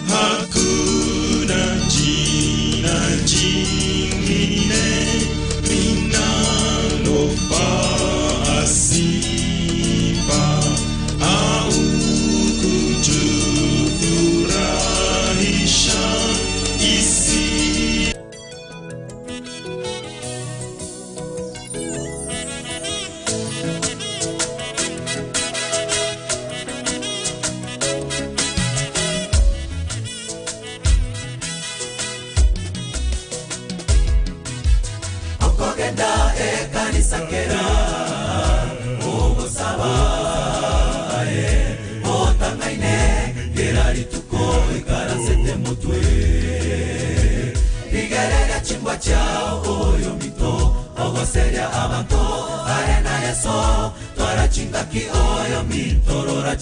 Hakuna jina jingine linalofaa sifa au kutufurahisha isi okogenda ekanisa kera ogosaba otangaine kera rituko ikarasete mutwe rigereria chimbwa chao oyo mito ogoseria abanto are na yeso twara chingaki oyo mitorora.